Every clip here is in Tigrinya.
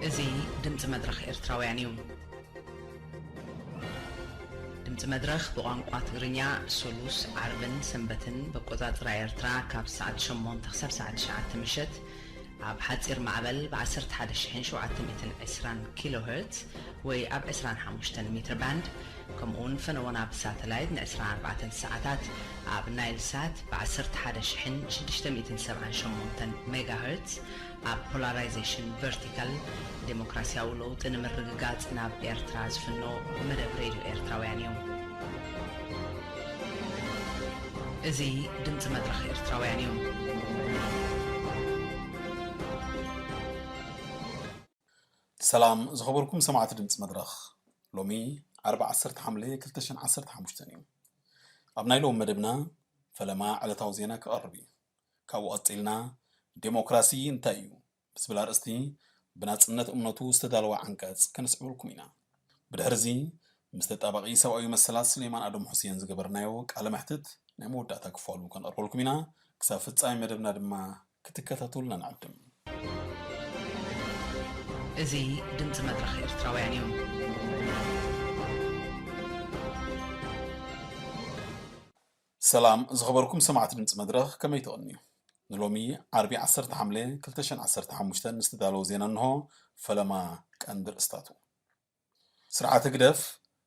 እዚ ድምፂ መድረኽ ኤርትራውያን እዩ። ድምፂ መድረኽ ብቋንቋ ትግርኛ ሱሉስ፣ ዓርብን ሰንበትን ብኣቆፃፅራ ኤርትራ ካብ ሰዓት ሸሞንተ ክሳብ ሰዓት ትሽዓተ ምሸት ኣብ ሓፂር ማዕበል ብ ዓሰርተ ሓደ ሺሕን ሸውዓተ ሚእትን ዕስራን ኪሎ ሄርትዝ ወይ ኣብ ዕስራን ሓሙሽተን ሜትር ባንድ፣ ከምኡ እውን ፈነወና ብሳተላይት ን ዕስራን ኣርባዕተን ሰዓታት ኣብ ናይል ሳት ብ ዓሰርተ ሓደ ሺሕን ሽዱሽተ ሚእትን ሰብዓን ሸሞንተን ሜጋ ሄርትዝ ኣብ ፖላራይዜሽን ቨርቲካል ዴሞክራሲያዊ ለውጢ ንምርግጋጽ ናብ ኤርትራ ዝፍኖ መደብ ሬድዮ ኤርትራውያን እዩ። እዚ ድምጺ መድረኽ ኤርትራውያን እዩ። ሰላም ዝኸበርኩም ሰማዕቲ ድምጺ መድረኽ። ሎሚ ዓርቢ ዓሰርተ ሓምለ ክልተ ሽሕን ዓሰርተ ሓሙሽተን እዩ። ኣብ ናይ ሎሚ መደብና ፈለማ ዕለታዊ ዜና ክቐርብ እዩ። ካብኡ ቀጺልና ዴሞክራሲ እንታይ እዩ ብዝብል ኣርእስቲ ብናጽነት እምነቱ ዝተዳለወ ዓንቀጽ ከነስዕበልኩም ኢና። ብድሕሪ እዚ ምስ ተጣባቒ ሰብኣዊ መሰላት ስሌማን ኣደም ሑሴን ዝገበርናዮ ቃለ መሕትት ናይ መወዳእታ ክፋሉ ከነቕርበልኩም ኢና። ክሳብ ፍጻሜ መደብና ድማ ክትከታተሉና ንዕድም። እዚ ድምጺ መድረኽ ኤርትራውያን እዩ። ሰላም ዝኸበርኩም ሰማዕቲ ድምጺ መድረኽ፣ ከመይ ትቕንዩ? ንሎሚ ዓርቢ ዓሰርተ ሓምለ ክልተ ሽሕን ዓሰርተ ሓሙሽተን ዝተዳለወ ዜና እንሆ። ፈለማ ቀንዲ ርእስታቱ። ስርዓት ህግደፍ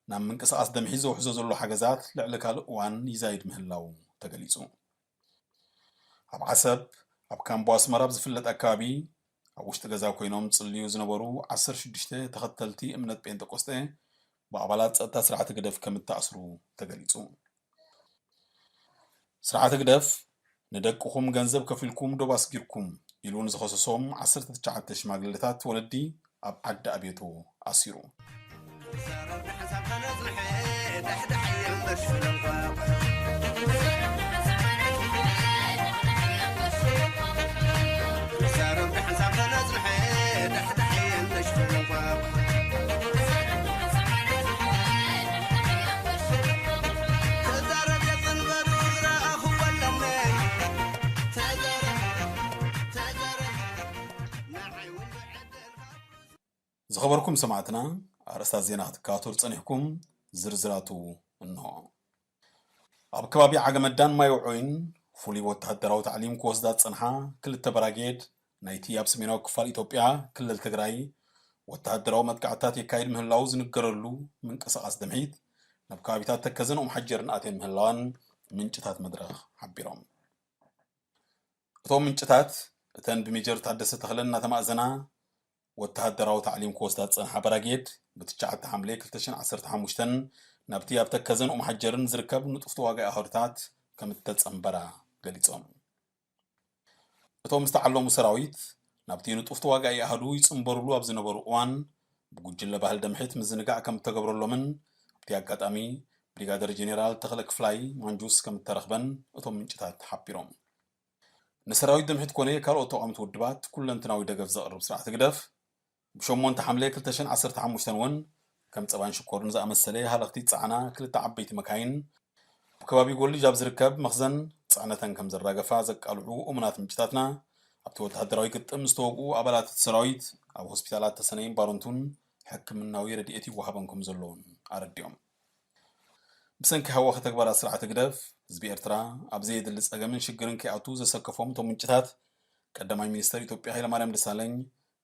ናብ ምንቅስቓስ ደምሒት ዘውሕዞ ዘሎ ሓገዛት ልዕሊ ካልእ እዋን ይዛይድ ምህላው ተገሊጹ። ኣብ ዓሰብ፣ ኣብ ካምቦ ኣስመራ ኣብ ዝፍለጥ ኣከባቢ ኣብ ውሽጢ ገዛ ኮይኖም ጽልዩ ዝነበሩ ዓሰርተ ሽዱሽተ ተኸተልቲ እምነት ጴንጠቆስጤ ብኣባላት ጸጥታ ስርዓት ህግደፍ ከም እተኣስሩ ተገሊጹ። ስርዓት ህግደፍ ንደቅኹም ገንዘብ ከፊልኩም ዶብ ኣስጊርኩም ኢሉ ንዝኸሰሶም ዓሰርተ ትሽዓተ ሽማግለታት ወለዲ ኣብ ዓዲ ኣቤቶ ኣሲሩ። ዝኸበርኩም ሰማዕትና፣ ኣርእስታት ዜና ክትከታተሉ ጸኒሕኩም፣ ዝርዝራቱ እንሆ። ኣብ ከባቢ ዓገመዳን ማይ ውዑይን ፍሉይ ወተሃደራዊ ታዕሊም ክወስዳ ዝጸንሓ ክልተ በራጌድ ናይቲ ኣብ ሰሜናዊ ክፋል ኢትዮጵያ ክልል ትግራይ ወተሃደራዊ መጥቃዕትታት የካይድ ምህላዉ ዝንገረሉ ምንቅስቓስ ደምሒት ናብ ከባቢታት ተከዘን ኦም ሓጀርን ኣትየን ምህላዋን ምንጭታት መድረኽ ሓቢሮም። እቶም ምንጭታት፣ እተን ብሜጀር ታደሰ ተኽለ እናተማእዘና ወተሃደራዊ ታዕሊም ክወስዳ ዝጸንሓ በራጌድ፣ ብትሽዓተ ሓምለ ክልተ ሽሕን ዓሰርተ ሓሙሽተን ናብቲ ኣብ ተከዘን ኦም ሓጀርን ዝርከብ ንጡፍ ተዋጋኢ ኣሃዱታት ከም እተጸንበራ ገሊጾም። እቶም ዝተዓለሙ ሰራዊት ናብቲ ንጡፍ ተዋጋኢ ኣሃዱ ይጽንበሩሉ ኣብ ዝነበሩ እዋን፣ ብጉጅለ ባህል ደምሒት ምዝንጋዕ ከም እተገብረሎምን ኣብቲ ኣጋጣሚ ብሪጋደር ጄኔራል ተኽለ ክፍላይ ማንጁስ ከም እተረኽበን እቶም ምንጭታት ሓቢሮም። ንሰራዊት ደምሒት ኮነ ካልኦት ተቓወምቲ ውድባት ኩለንትናዊ ደገፍ ዘቕርብ ስርዓት ህግደፍ፣ ብሸሞንተ ሓምለ ክልተ ሽሕን ዓሰርተ ሓሙሽተን እውን ከም ጸባን ሽኮርን ዝኣመሰለ ሃለኽቲ ጻዕና ክልተ ዓበይቲ መካይን ኣብ ከባቢ ጎልጅ ኣብ ዝርከብ መኽዘን ጽዕነተን ከም ዘራገፋ ዘቃልዑ እሙናት ምንጭታትና፣ ኣብቲ ወተሃደራዊ ግጥም ዝተወግኡ ኣባላት እቲ ሰራዊት ኣብ ሆስፒታላት ተሰነይን ባረንቱን ሕክምናዊ ረድኤት ይወሃቦም ከም ዘለውን ኣረዲኦም። ብሰንኪ ሃዋኺ ተግባራት ስርዓት ህግደፍ፣ ህዝቢ ኤርትራ ኣብ ዘየድሊ ጸገምን ሽግርን ከይኣቱ ዘሰከፎም እቶም ምንጭታት፣ ቀዳማይ ሚኒስተር ኢትዮጵያ ሃይለማርያም ደሳለኝ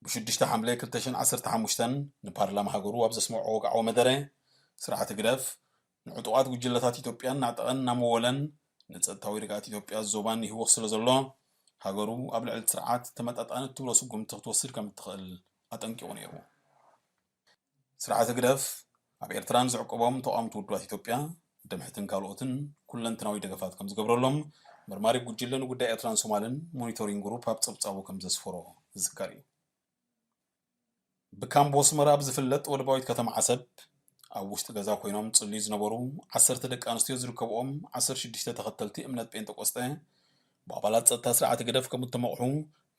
ብሽዱሽተ ሓምለ ክልተ ሽሕን ዓሰርተ ሓሙሽተን ንፓርላማ ሃገሩ ኣብ ዘስምዖ ወግዓዊ መደረ፣ ስርዓት ህግደፍ ንዕጡቓት ጉጅለታት ኢትዮጵያ እናዕጠቐን እናመወለን ንጸጥታዊ ርግኣት ኢትዮጵያ ዞባን ይህውኽ ስለ ዘሎ፣ ሃገሩ ኣብ ልዕሊ እቲ ስርዓት ተመጣጣኒ እትብሎ ስጉምቲ ክትወስድ ከም እትኽእል ኣጠንቂቑ ነይሩ። ስርዓት ህግደፍ ኣብ ኤርትራ ንዘዕቆቦም ተቓወምቲ ውድባት ኢትዮጵያ፣ ደምሕትን ካልኦትን ኩለንትናዊ ደገፋት ከም ዝገብረሎም መርማሪ ጉጅለ ንጉዳይ ኤርትራን ሶማልን ሞኒቶሪንግ ግሩፕ ኣብ ጸብጻቡ ከም ዘስፈሮ ዝዝከር እዩ። ብካምቦ ኣስመራ ኣብ ዝፍለጥ ወደባዊት ከተማ ዓሰብ ኣብ ውሽጢ ገዛ ኮይኖም ጽልዩ ዝነበሩ ዓሰርተ ደቂ ኣንስትዮ ዝርከብኦም ዓሰርተ ሽዱሽተ ተኸተልቲ እምነት ጴንጠቆስጠ ብኣባላት ጸጥታ ስርዓት ህግደፍ ከም እተመቕሑ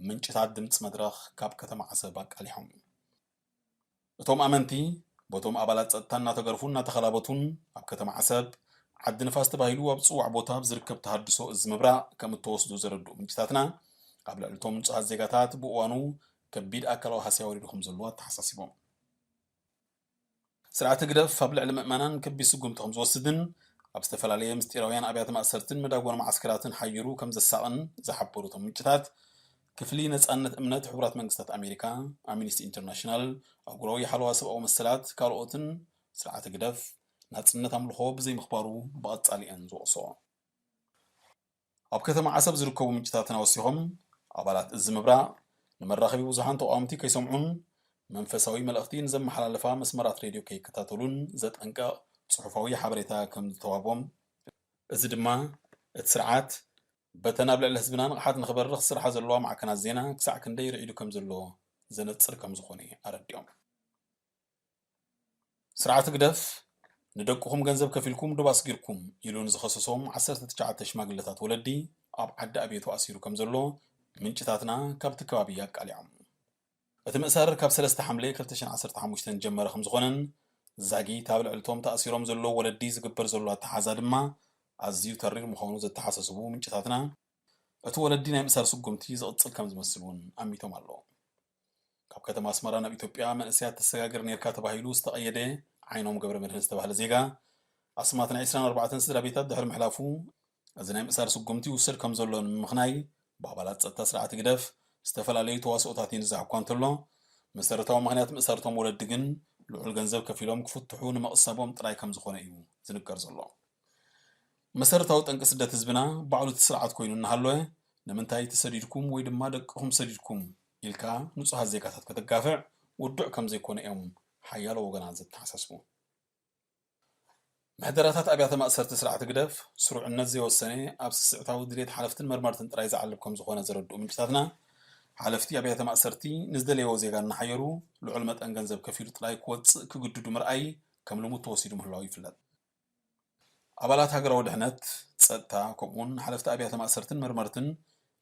ምንጭታት ድምጺ መድረኽ ካብ ከተማ ዓሰብ ኣቃሊሖም። እቶም ኣመንቲ በቶም ኣባላት ጸጥታ እናተገርፉን እናተኸላበቱን ኣብ ከተማ ዓሰብ ዓዲ ንፋስ ተባሂሉ ኣብ ዝጽዋዕ ቦታ ኣብ ዝርከብ ተሃድሶ እዚ ምብራቕ ከም እተወስዱ ዘረድኡ ምንጭታትና፣ ኣብ ልዕሊ እቶም ንጹሃት ዜጋታት ብእዋኑ ከቢድ ኣካላዊ ሃስያ ወሪዱ ከም ዘሎ ኣተሓሳሲቦም። ስርዓት ህግደፍ ኣብ ልዕሊ ምእመናን ከቢድ ስጉምቲ ከም ዝወስድን ኣብ ዝተፈላለየ ምስጢራውያን ኣብያተ ማእሰርትን መዳጎኒ መዓስከራትን ሓይሩ ከም ዘሳቕን ዝሓበሩ እቶም ምንጭታት፣ ክፍሊ ነጻነት እምነት ሕቡራት መንግስታት ኣሜሪካ፣ ኣምኒስቲ ኢንተርናሽናል፣ ኣህጉራዊ ሓለዋ ሰብኣዊ መሰላት ካልኦትን ስርዓት ህግደፍ ናጽነት ኣምልኾ ብዘይምኽባሩ ብቐጻሊ እየን ዝወቕስኦ። ኣብ ከተማ ዓሰብ ዝርከቡ ምንጭታትና ወሲኾም፣ ኣባላት እዚ ምብራቕ ንመራኸቢ ብዙሓን ተቓወምቲ ከይሰምዑን መንፈሳዊ መልእኽቲ ንዘመሓላልፋ መስመራት ሬድዮ ከይከታተሉን ዘጠንቀቕ ጽሑፋዊ ሓበሬታ ከም ዝተዋህቦም፣ እዚ ድማ እቲ ስርዓት በተን ኣብ ልዕሊ ህዝብና ንቕሓት ንኽበርኽ ዝሰርሓ ዘለዋ ማዕከናት ዜና ክሳዕ ክንደይ ርዒዱ ከም ዘሎ ዘነጽር ከም ዝኾነ ኣረዲኦም። ስርዓት ህግደፍ ንደቅኹም ገንዘብ ከፊልኩም ዶብ ኣስጊርኩም ኢሉ ንዝኸሰሶም ዓሰርተ ትሽዓተ ሽማግለታት ወለዲ ኣብ ዓዲ ኣቤቱ ኣሲሩ ከም ዘሎ ምንጭታትና ካብቲ ከባቢ ኣቃሊዖም። እቲ ምእሳር ካብ ሰለስተ ሓምለ ክልተ ሽሕን ዓሰርተ ሓሙሽተን ዝጀመረ ከም ዝኾነን ዛጊት ኣብ ልዕልቶም ተኣሲሮም ዘለዉ ወለዲ ዝግበር ዘሎ ኣተሓዛ ድማ ኣዝዩ ተሪር ምዃኑ ዘተሓሳስቡ ምንጭታትና፣ እቲ ወለዲ ናይ ምእሳር ስጉምቲ ዝቕጽል ከም ዝመስል እውን ኣሚቶም ኣለዉ። ካብ ከተማ ኣስመራ ናብ ኢትዮጵያ መንእሰያት ተሰጋግር ኔርካ ተባሂሉ ዝተቐየደ ዓይኖም ገብረ መድህን ዝተባህለ ዜጋ ኣስማት ናይ ዕስራን ኣርባዕተን ስድራ ቤታት ድሕሪ ምሕላፉ፣ እዚ ናይ ምእሳር ስጉምቲ ይውሰድ ከም ዘሎ ንምምኽናይ ብኣባላት ጸጥታ ስርዓት ህግደፍ ዝተፈላለዩ ተዋስኦታት እዩ ዝዛሕኳ እንተሎ፣ መሰረታዊ ምኽንያት ምእሳርቶም ወለዲ ግን ልዑል ገንዘብ ከፊሎም ክፍትሑ ንምቕሳቦም ጥራይ ከም ዝኾነ እዩ ዝንገር ዘሎ። መሰረታዊ ጠንቂ ስደት ህዝብና ባዕሉ እቲ ስርዓት ኮይኑ እናሃለወ፣ ንምንታይ ተሰዲድኩም ወይ ድማ ደቅኹም ሰዲድኩም ኢልካ ንጹሃት ዜጋታት ከተጋፍዕ ውዱዕ ከም ዘይኮነ እዮም ሓያሎ ወገናት ዘተሓሳስቡ። ምሕደራታት ኣብያተ ማእሰርቲ ስርዓት ህግደፍ ስሩዕነት ዘይወሰነ፣ ኣብ ስስዕታዊ ድሌት ሓለፍትን መርመርትን ጥራይ ዝዓልብ ከም ዝኾነ ዘረድኡ ምንጭታትና፣ ሓለፍቲ ኣብያተ ማእሰርቲ ንዝደለይዎ ዜጋ እናሓየሩ ልዑል መጠን ገንዘብ ከፊሉ ጥራይ ክወጽእ ክግድዱ ምርኣይ ከም ልሙድ ተወሲዱ ምህላዉ ይፍለጥ። ኣባላት ሃገራዊ ድሕነት፣ ጸጥታ፣ ከምኡውን ሓለፍቲ ኣብያተ ማእሰርትን መርመርትን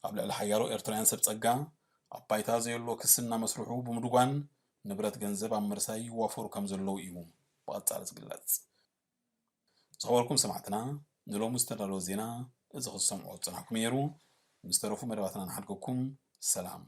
ኣብ ልዕሊ ሓያሎ ኤርትራውያን ሰብ ጸጋ ኣብ ባይታ ዘየሎ ክሲ እናመስርሑ ብምድጓን ንብረት ገንዘብ ኣብ ምርሳይ ይዋፈሩ ከም ዘለዉ እዩ ብቐጻሊ ዝግለጽ። ዝኸበርኩም ሰማዕትና፣ ንሎሚ ዝተዳለወ ዜና እዚ ክትሰምዑ ዝጸናሕኩም ነይሩ። ምስ ተረፉ መደባትና ንሓድገኩም። ሰላም።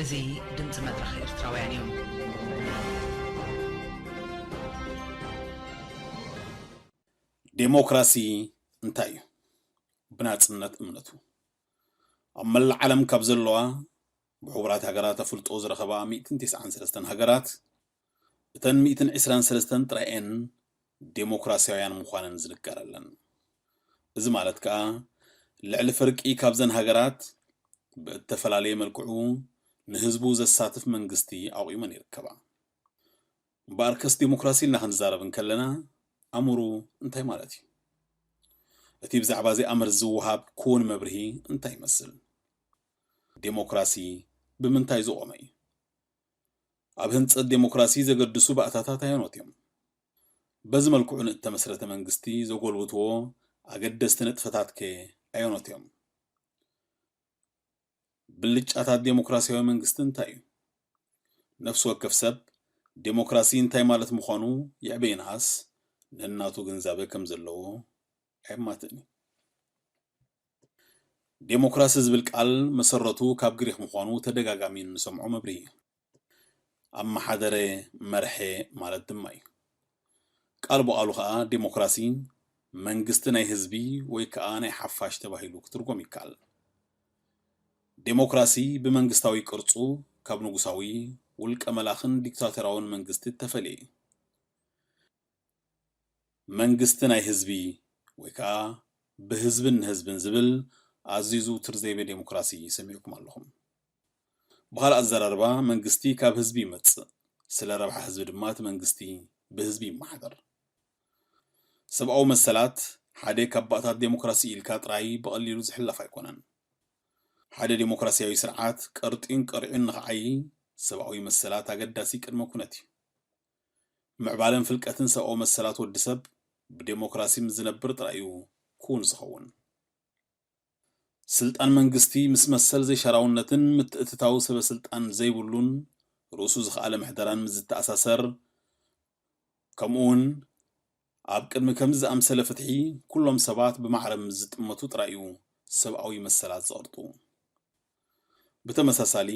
እዚ ድምፂ መድረኽ ኤርትራውያን እዩ። ዴሞክራሲ እንታይ እዩ? ብናጽነት እምነቱ። ኣብ መላእ ዓለም ካብ ዘለዋ ብሕቡራት ሃገራት ኣፍልጦ ዝረኸባ ሚእትን ተስዓን ሰለስተን ሃገራት፣ እተን ሚእትን ዕስራን ሰለስተን ጥራይ እየን ዴሞክራሲያውያን ምዃነን ዝንገረለን። እዚ ማለት ከኣ፣ ልዕሊ ፍርቂ ካብዘን ሃገራት ብእተፈላለየ መልክዑ ንህዝቡ ዘሳትፍ መንግስቲ ኣቑመን ይርከባ። እምበኣርከስ ዴሞክራሲ ኢልና ክንዛረብ እንከለና ኣምሩ እንታይ ማለት እዩ? እቲ ብዛዕባ እዚ ኣምር ዝወሃብ ክውን መብርሂ እንታይ ይመስል? ዴሞክራሲ ብምንታይ ዝቖመ እዩ? ኣብ ህንጸት ዴሞክራሲ ዘገድሱ ባእታታት ኣየኖት እዮም? በዚ መልክዑ ንእተመስረተ መንግስቲ ዘጎልብትዎ ኣገደስቲ ንጥፈታትከ ኣየኖት እዮም? ብልጫታት ዴሞክራሲያዊ መንግስቲ እንታይ እዩ? ነፍሲ ወከፍ ሰብ ዴሞክራሲ እንታይ ማለት ምዃኑ ይዕበ ይንኣስ ነናቱ ግንዛበ ከም ዘለዎ ኣየማትእን እዩ። ዴሞክራሲ ዝብል ቃል መሰረቱ ካብ ግሪኽ ምዃኑ ተደጋጋሚ እንሰምዖ መብርሂ እዩ። ኣመሓደረ፣ መርሐ ማለት ድማ እዩ። ቃል ብቓሉ ኸኣ ዴሞክራሲ መንግስቲ ናይ ህዝቢ ወይ ከኣ ናይ ሓፋሽ ተባሂሉ ክትርጎም ይከኣል። ዴሞክራሲ ብመንግስታዊ ቅርጹ ካብ ንጉሳዊ፣ ውልቀ መላኽን ዲክታቶራውን መንግስቲ እተፈልየ እዩ። መንግስቲ ናይ ህዝቢ ወይ ከኣ ብህዝብን ንህዝብን ዝብል ኣዝዩ ዝውቱር ዘይቤ ዴሞክራሲ ሰሚዕኩም ኣለኹም። ብኻልእ ኣዘራርባ መንግስቲ ካብ ህዝቢ ይመጽእ፣ ስለ ረብሓ ህዝቢ ድማ እቲ መንግስቲ ብህዝቢ ይመሓደር። ሰብኣዊ መሰላት ሓደ ካብ ባእታት ዴሞክራሲ ኢልካ ጥራይ ብቐሊሉ ዝሕለፍ ኣይኮነን። ሓደ ዴሞክራሲያዊ ስርዓት ቀርጢዩን ቀሪዑን ንኽዓዪ ሰብኣዊ መሰላት ኣገዳሲ ቅድመ ኩነት እዩ። ምዕባለን ፍልቀትን ሰብኣዊ መሰላት ወዲ ሰብ ብዴሞክራሲ ምስ ዝነብር ጥራይ እዩ ክውን ዝኸውን። ስልጣን መንግስቲ ምስ መሰል ዘይሻራውነትን ምትእትታው ሰበ ስልጣን ዘይብሉን ርእሱ ዝኸኣለ ምሕደራን ምስ ዝተኣሳሰር፣ ከምኡውን ኣብ ቅድሚ ከምዚ ዝኣምሰለ ፍትሒ ኩሎም ሰባት ብማዕረ ምስ ዝጥመቱ ጥራይ እዩ ሰብኣዊ መሰላት ዝቐርጡ። ብተመሳሳሊ፣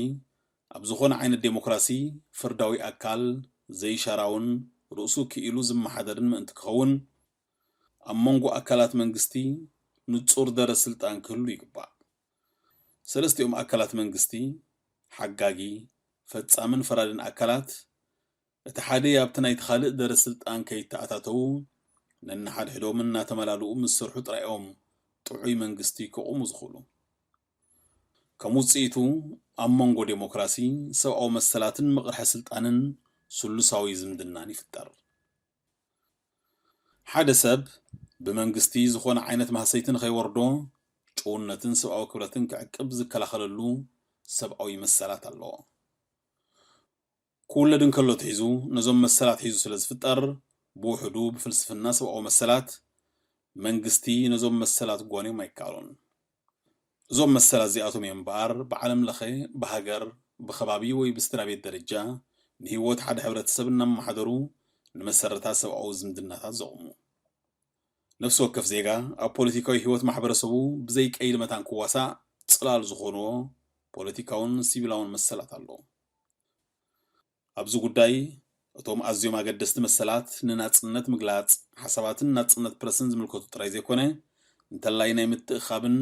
ኣብ ዝኾነ ዓይነት ዴሞክራሲ፣ ፍርዳዊ ኣካል ዘይሻራውን ርእሱ ክኢሉ ዝመሓደርን ምእንቲ ክኸውን፣ ኣብ መንጎ ኣካላት መንግስቲ ንጹር ደረት ስልጣን ክህሉ ይግባእ። ሰለስቲኦም ኣካላት መንግስቲ፣ ሓጋጊ፣ ፈጻምን ፈራድን ኣካላት፣ እቲ ሓደ ኣብቲ ናይቲ ካልእ ደረት ስልጣን ከይተኣታተዉ፣ ነንሓድሕዶም እናተመላልኡ ምስ ዝሰርሑ ጥራይ እዮም ጥዑይ መንግስቲ ከቑሙ ዝኽእሉ። ከም ውጽኢቱ፣ ኣብ መንጎ ዴሞክራሲ፣ ሰብኣዊ መሰላትን ምቕርሐ ስልጣንን ስሉሳዊ ዝምድናን ይፍጠር። ሓደ ሰብ ብመንግስቲ ዝኾነ ዓይነት ማህሰይቲ ንኸይወርዶ፣ ጭውነትን ሰብኣዊ ክብረትን ክዕቅብ ዝከላኸለሉ ሰብኣዊ መሰላት ኣለዎ። ክውለድ እንከሎ ኣትሒዙ ነዞም መሰላት ሒዙ ስለ ዝፍጠር፣ ብውሕዱ ብፍልስፍና ሰብኣዊ መሰላት፣ መንግስቲ ነዞም መሰላት ክጓንዮም ኣይከኣሎን። እዞም መሰላት እዚኣቶም እዮም እምበኣር ብዓለም ለኸ፣ ብሃገር፣ ብኸባቢ ወይ ብስድራ ቤት ደረጃ ንህይወት ሓደ ሕብረተሰብ እናመሓደሩ ንመሰረታት ሰብኣዊ ዝምድናታት ዘቑሙ። ነፍሲ ወከፍ ዜጋ ኣብ ፖለቲካዊ ህይወት ማሕበረሰቡ ብዘይ ቀይዲ መታን ክዋሳእ ጽላል ዝኾንዎ ፖለቲካውን ሲቪላውን መሰላት ኣለዎ። ኣብዚ ጉዳይ፣ እቶም ኣዝዮም ኣገደስቲ መሰላት ንናጽነት ምግላጽ ሓሳባትን ናጽነት ፕረስን ዝምልከቱ ጥራይ ዘይኮነ፣ እንተላይ ናይ ምትእኻብን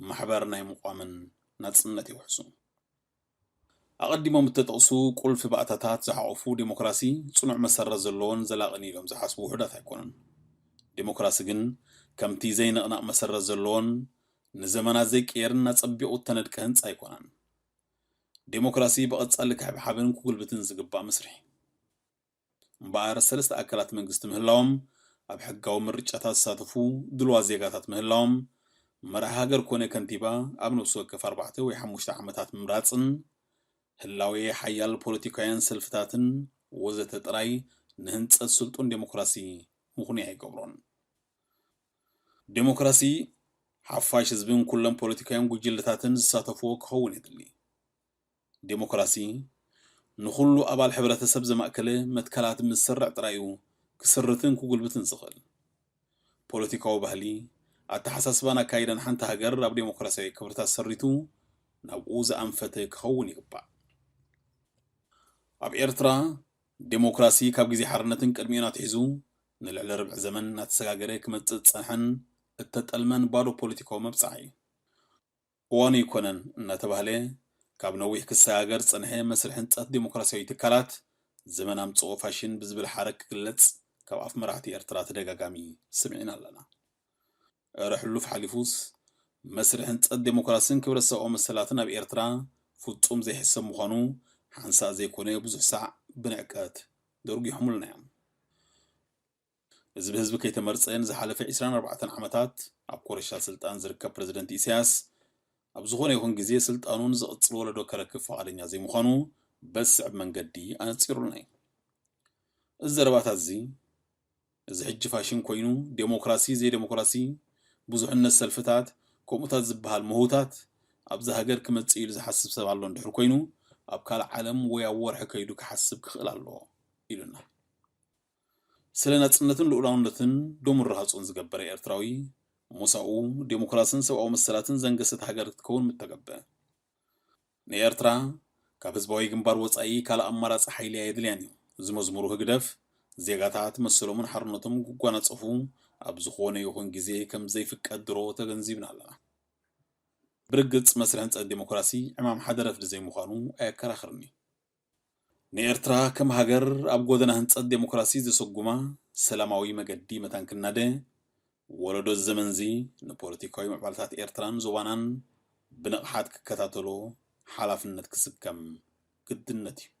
ማሕበር ናይ ምቋምን ናጽነት ይውሕሱ። ኣቐዲሞም እተጠቕሱ ቁልፊ ባእታታት ዝሓቖፉ ዴሞክራሲ ጽኑዕ መሰረት ዘለዎን ዘላቕን ኢሎም ዝሓስቡ ውሑዳት ኣይኮኑን። ዴሞክራሲ ግን ከምቲ ዘይንቕነቕ መሰረት ዘለዎን ንዘመናት ዘይቅየርን ኣጸቢቑ እተነድቀ ህንጻ ኣይኮነን። ዴሞክራሲ ብቐጻሊ ክሕብሓብን ክጉልብትን ዝግባእ መስርሕ። እምበኣር ሰለስተ ኣካላት መንግስቲ ምህላዎም፣ ኣብ ሕጋዊ ምርጫታት ዝሳተፉ ድልዋት ዜጋታት ምህላዎም፣ መራሒ ሃገር ኮነ ከንቲባ ኣብ ነፍሲ ወከፍ ኣርባዕተ ወይ ሓሙሽተ ዓመታት ምምራጽን ህላዌ ሓያል ፖለቲካውያን ሰልፍታትን ወዘተ ጥራይ ንህንጸት ስልጡን ዴሞክራሲ ምኽኑይ ኣይገብሮን። ዴሞክራሲ ሓፋሽ ህዝብን ኩለን ፖለቲካውያን ጉጅለታትን ዝሳተፍዎ ክኸውን የድሊ። ዴሞክራሲ ንኹሉ ኣባል ሕብረተሰብ ዘማእከለ መትከላት ምስ ዝሰርዕ ጥራይ እዩ ክስርትን ክጉልብትን ዝኽእል። ፖለቲካዊ ባህሊ፣ ኣተሓሳስባን ኣካይዳን ሓንቲ ሃገር ኣብ ዴሞክራሲያዊ ክብርታት ሰሪቱ ናብኡ ዝኣንፈተ ክኸውን ይግባእ። ኣብ ኤርትራ ዴሞክራሲ ካብ ግዜ ሓርነትን ቅድሚኡን ኣትሒዙ ንልዕሊ ርብዒ ዘመን እናተሰጋገረ ክመጽእ ዝጸንሐን እተጠልመን ባዶ ፖለቲካዊ መብጽዓ እዩ። እዋኑ ኣይኮነን እናተባህለ ካብ ነዊሕ ክሰጋገር ዝጸንሐ መስርሕ ህንጸት ዴሞክራሲያዊ ትካላት ዘመን ኣምጽኦ ፋሽን ብዝብል ሓረግ ክግለጽ ካብ ኣፍ መራሕቲ ኤርትራ ተደጋጋሚ ስምዒና ኣለና። እረ ሕሉፍ ሓሊፉስ መስርሕ ህንጸት ዴሞክራስን ክብረት ሰብኣዊ መሰላትን ኣብ ኤርትራ ፍጹም ዘይሕሰብ ምዃኑ ሓንሳእ ዘይኮነ ብዙሕ ሳዕ ብንዕቀት ደርጒሖምልና እዮም። እዚ ብህዝቢ ከይተመርጸ ንዝሓለፈ ዕስራን ኣርባዕተን ዓመታት ኣብ ኮረሻ ስልጣን ዝርከብ ፕረዚደንት ኢሳያስ ኣብ ዝኾነ ይኹን ግዜ ስልጣኑ ንዝቕጽል ወለዶ ከረክብ ፈቓደኛ ዘይምዃኑ በስዕብ መንገዲ ኣነጺሩልና እዩ። እዚ ዘረባታት እዚ፣ እዚ ሕጂ ፋሽን ኮይኑ ዴሞክራሲ ዘይዴሞክራሲ ብዙሕነት ሰልፍታት ከምኡታት ዝበሃል ምህውታት ኣብዚ ሃገር ክመጽእ ኢሉ ዝሓስብ ሰብ ኣሎ እንድሕር ኮይኑ ኣብ ካልእ ዓለም ወይ ኣብ ወርሒ ከይዱ ክሓስብ ክኽእል ኣለዎ ኢሉና። ስለ ናጽነትን ልኡላውነትን ደሙን ረሃጹን ዝገበረ ኤርትራዊ ሞሳኡ ዴሞክራስን ሰብኣዊ መሰላትን ዘንገሰት ሃገር ክትከውን ምተገብአ። ንኤርትራ ካብ ህዝባዊ ግንባር ወጻኢ ካልእ ኣማራጺ ሓይሊ ኣየድልያን እዩ ዝመዝሙሩ ህግደፍ ዜጋታት መሰሎምን ሓርነቶም ክጓናጸፉ ኣብ ዝኾነ ይኹን ግዜ ከም ዘይፍቀድ ድሮ ተገንዚብና ኣለና። ብርግጽ መስርሕ ህንጸት ዴሞክራሲ ዕማም ሓደ ረፍዲ ዘይምዃኑ ኣየከራኽርን እዩ። ንኤርትራ ከም ሃገር ኣብ ጎደና ህንጸት ዴሞክራሲ ዘሰጉማ ሰላማዊ መገዲ መታን ክናደ ወለዶ እዚ ዘመንዚ ንፖለቲካዊ ምዕባለታት ኤርትራን ዞባናን ብንቕሓት ክከታተሎ ሓላፍነት ክስከም ግድነት እዩ።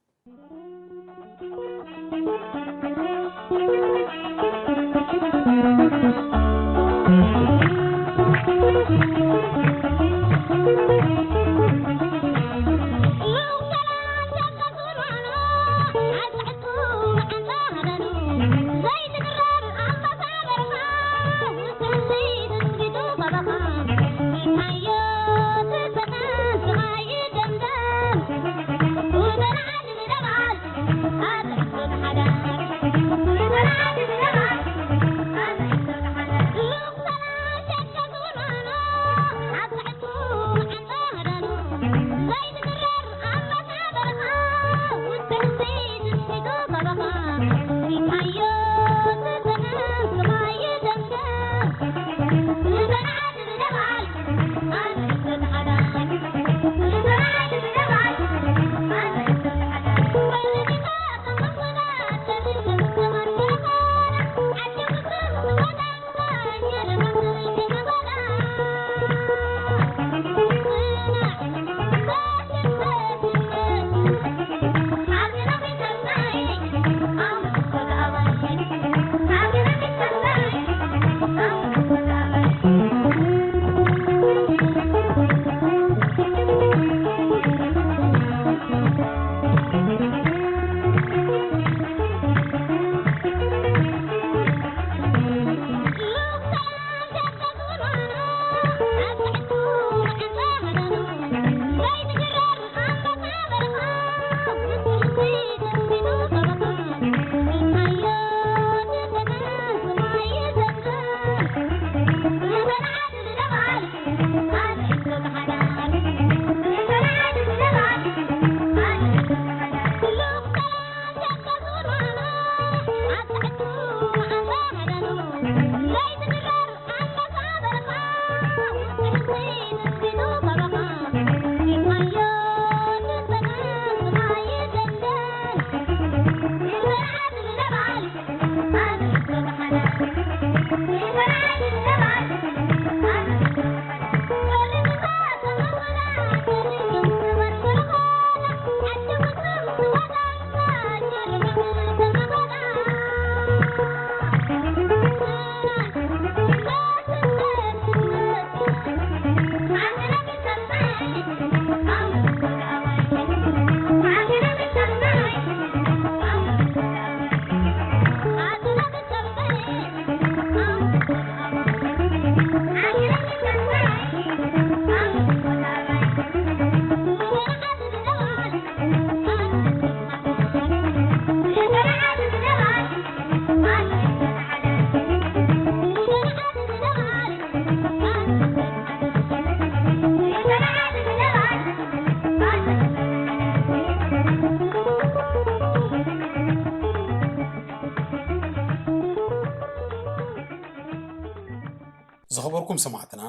ኩም ሰማዕትና፣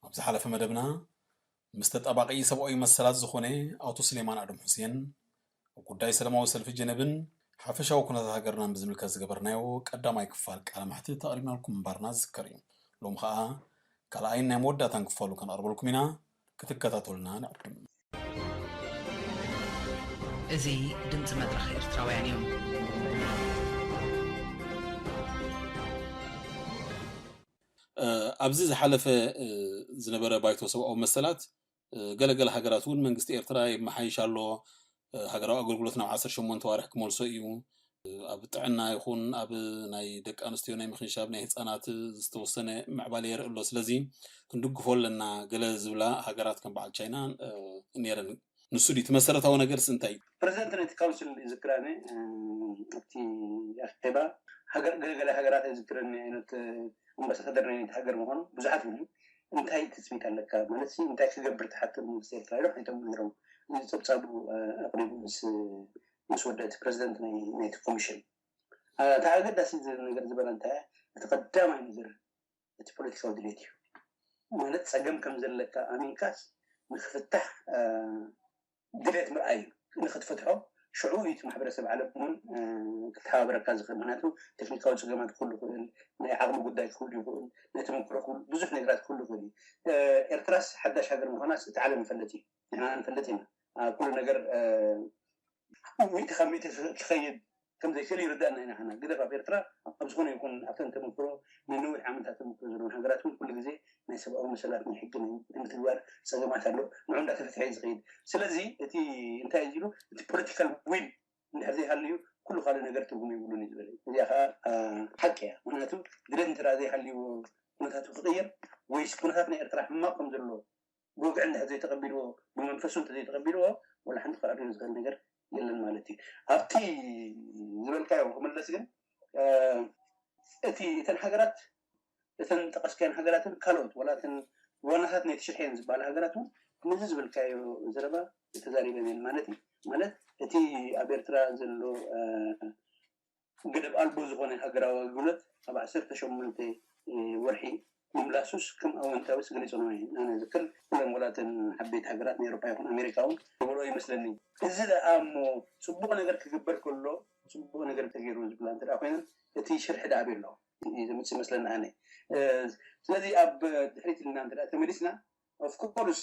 ኣብ ዝሓለፈ መደብና ምስ ተጣባቒ ሰብኣዊ መሰላት ዝኾነ ኣቶ ስሌማን ኣደም ሑሴን ኣብ ጉዳይ ሰላማዊ ሰልፊ ጀነብን ሓፈሻዊ ኩነታት ሃገርናን ብዝምልከት ዝገበርናዮ ቀዳማይ ክፋል ቃለ መሕትት ኣቕሪብናልኩም ምንባርና ዝዝከር እዩ። ሎም ኸኣ ካልኣይን ናይ መወዳእታን ክፋሉ ከነቕርበልኩም ኢና። ክትከታተሉና ንዕድም። እዚ ድምፂ መድረኽ ኤርትራውያን እዩ። ኣብዚ ዝሓለፈ ዝነበረ ባይቶ ሰብኣዊ መሰላት፣ ገለገለ ሃገራት እውን መንግስቲ ኤርትራ የመሓይሽ ኣሎ፣ ሃገራዊ ኣገልግሎት ናብ ዓሰርተ ሸሞንተ ዋርሕ ክመልሶ እዩ፣ ኣብ ጥዕና ይኹን ኣብ ናይ ደቂ ኣንስትዮ ናይ ምኽንሻብ ናይ ህፃናት ዝተወሰነ ምዕባለ የርኢ ኣሎ፣ ስለዚ ክንድግፎ ኣለና ገለ ዝብላ ሃገራት ከም በዓል ቻይና ነይረን። ንሱ ድዩ እቲ መሰረታዊ ነገርስ እንታይ እዩ? ፕረዚደንት ናይቲ ካውንስል ይዝክራኒ ኣብቲ ኣኼባ፣ ገለገለ ሃገራት ኣይዝክረኒ ዓይነት ኣምባሳደር ናይ ናይቲ ሃገር ምዃኑ ብዙሓት ይብሉ። እንታይ ትፅቢት ኣለካ ማለት እንታይ ክገብር ትሓትር መንግስቲ ኤርትራ ኢሎም ሓይቶም ነይሮም። እዚ ፀብፃቡ ኣቅሪቡ ምስ ምስ ወደ እቲ ፕረዚደንት ናይቲ ኮሚሽን። እቲ ኣገዳሲ ነገር ዝበለ እንታይ እቲ ቀዳማይ ነገር እቲ ፖለቲካዊ ድሌት እዩ። ማለት ፀገም ከም ዘለካ ኣሚንካስ ንክፍታሕ ድሌት ምርኣይ እዩ። ንክትፈትሖ ሽዑ እዩ እቲ ማሕበረሰብ ዓለም እውን ክተሓባበረካ ዝኽእል። ምክንያቱ ቴክኒካዊ ፀገማት ክህሉ ይኽእል፣ ናይ ዓቕሚ ጉዳይ ክህሉ ይኽእል፣ ናይ ተመክሮ ክህሉ ብዙሕ ነገራት ክህሉ ይኽእል እዩ። ኤርትራስ ሓዳሽ ሃገር ምዃናስ እቲ ዓለም ይፈልጥ እዩ። ንሕና ንፈልጥ ኢና። ኩሉ ነገር ሚእቲ ካብ ሚእቲ ክኸይድ ከም ዘይክእል ይርዳእና ኢና። ሓና ግደፍ ኣብ ኤርትራ ኣብ ዝኾነ ይኹን ኣብተን ተመክሮ ንነዊሕ ዓመታት ተመክሮ ዘለውን ሃገራት እውን ኩሉ ግዜ ናይ ሰብኣዊ መሰላት ናይ ሕጊ ናይ ምትግባር ፀገማት ኣሎ። ንዑ እንዳተፈትሐ እዩ ዝኸይድ። ስለዚ እቲ እንታይ እዩ ኢሉ እቲ ፖለቲካል ዊል እንድሕር ዘይሃልዩ ኩሉ ካልእ ነገር ትርጉም የብሉን እዩ ዝበለ። እዚኣ ከዓ ሓቂ እያ። ምክንያቱ ድሌት እንተ ዘይሃልዩ ኩነታቱ ክቕየር ወይስ ኩነታት ናይ ኤርትራ ሕማቕ ከም ዘሎ ብወግዒ እንድሕር ዘይተቐቢልዎ ብመንፈሱ እንተ ዘይተቐቢልዎ ወላ ሓንቲ ክዕርዮ ዝኽእል ነገር የለን ማለት እዩ። ኣብቲ ዝበልካዮ ክምለስ ግን እቲ እተን ሃገራት እተን ጠቐስካየን ሃገራትን ካልኦት ዋላ እተን ዋናታት ናይ ትሽርሐ እየን ዝበሃላ ሃገራት እውን ነዚ ዝበልካዮ ዘረባ ተዛሪበን እየን ማለት እዩ። ማለት እቲ ኣብ ኤርትራ ዘሎ ገደብ ኣልቦ ዝኾነ ሃገራዊ ኣገልግሎት ኣብ ዓሰርተ ሸሞንተ ወርሒ ምምላሱስ ከም ኣወንታዊ ስግሊ ጽንዋ እዩ። ኣነ ዝክር ኩለን ወላተን ዓበይቲ ሃገራት ናይ ኤሮፓ ይኹን ኣሜሪካ እውን ዝበሎ ይመስለኒ። እዚ ደኣ እሞ ጽቡቕ ነገር ክግበር ከሎ ጽቡቕ ነገር ተገይሩ ዝብላ እንተ ኮይነን እቲ ሽርሒ ደኣ ኣበይ ኣሎ ዘምጽእ ይመስለኒ ኣነ። ስለዚ ኣብ ድሕሪት ኢልና እንተ ተመሊስና ኦፍኮርስ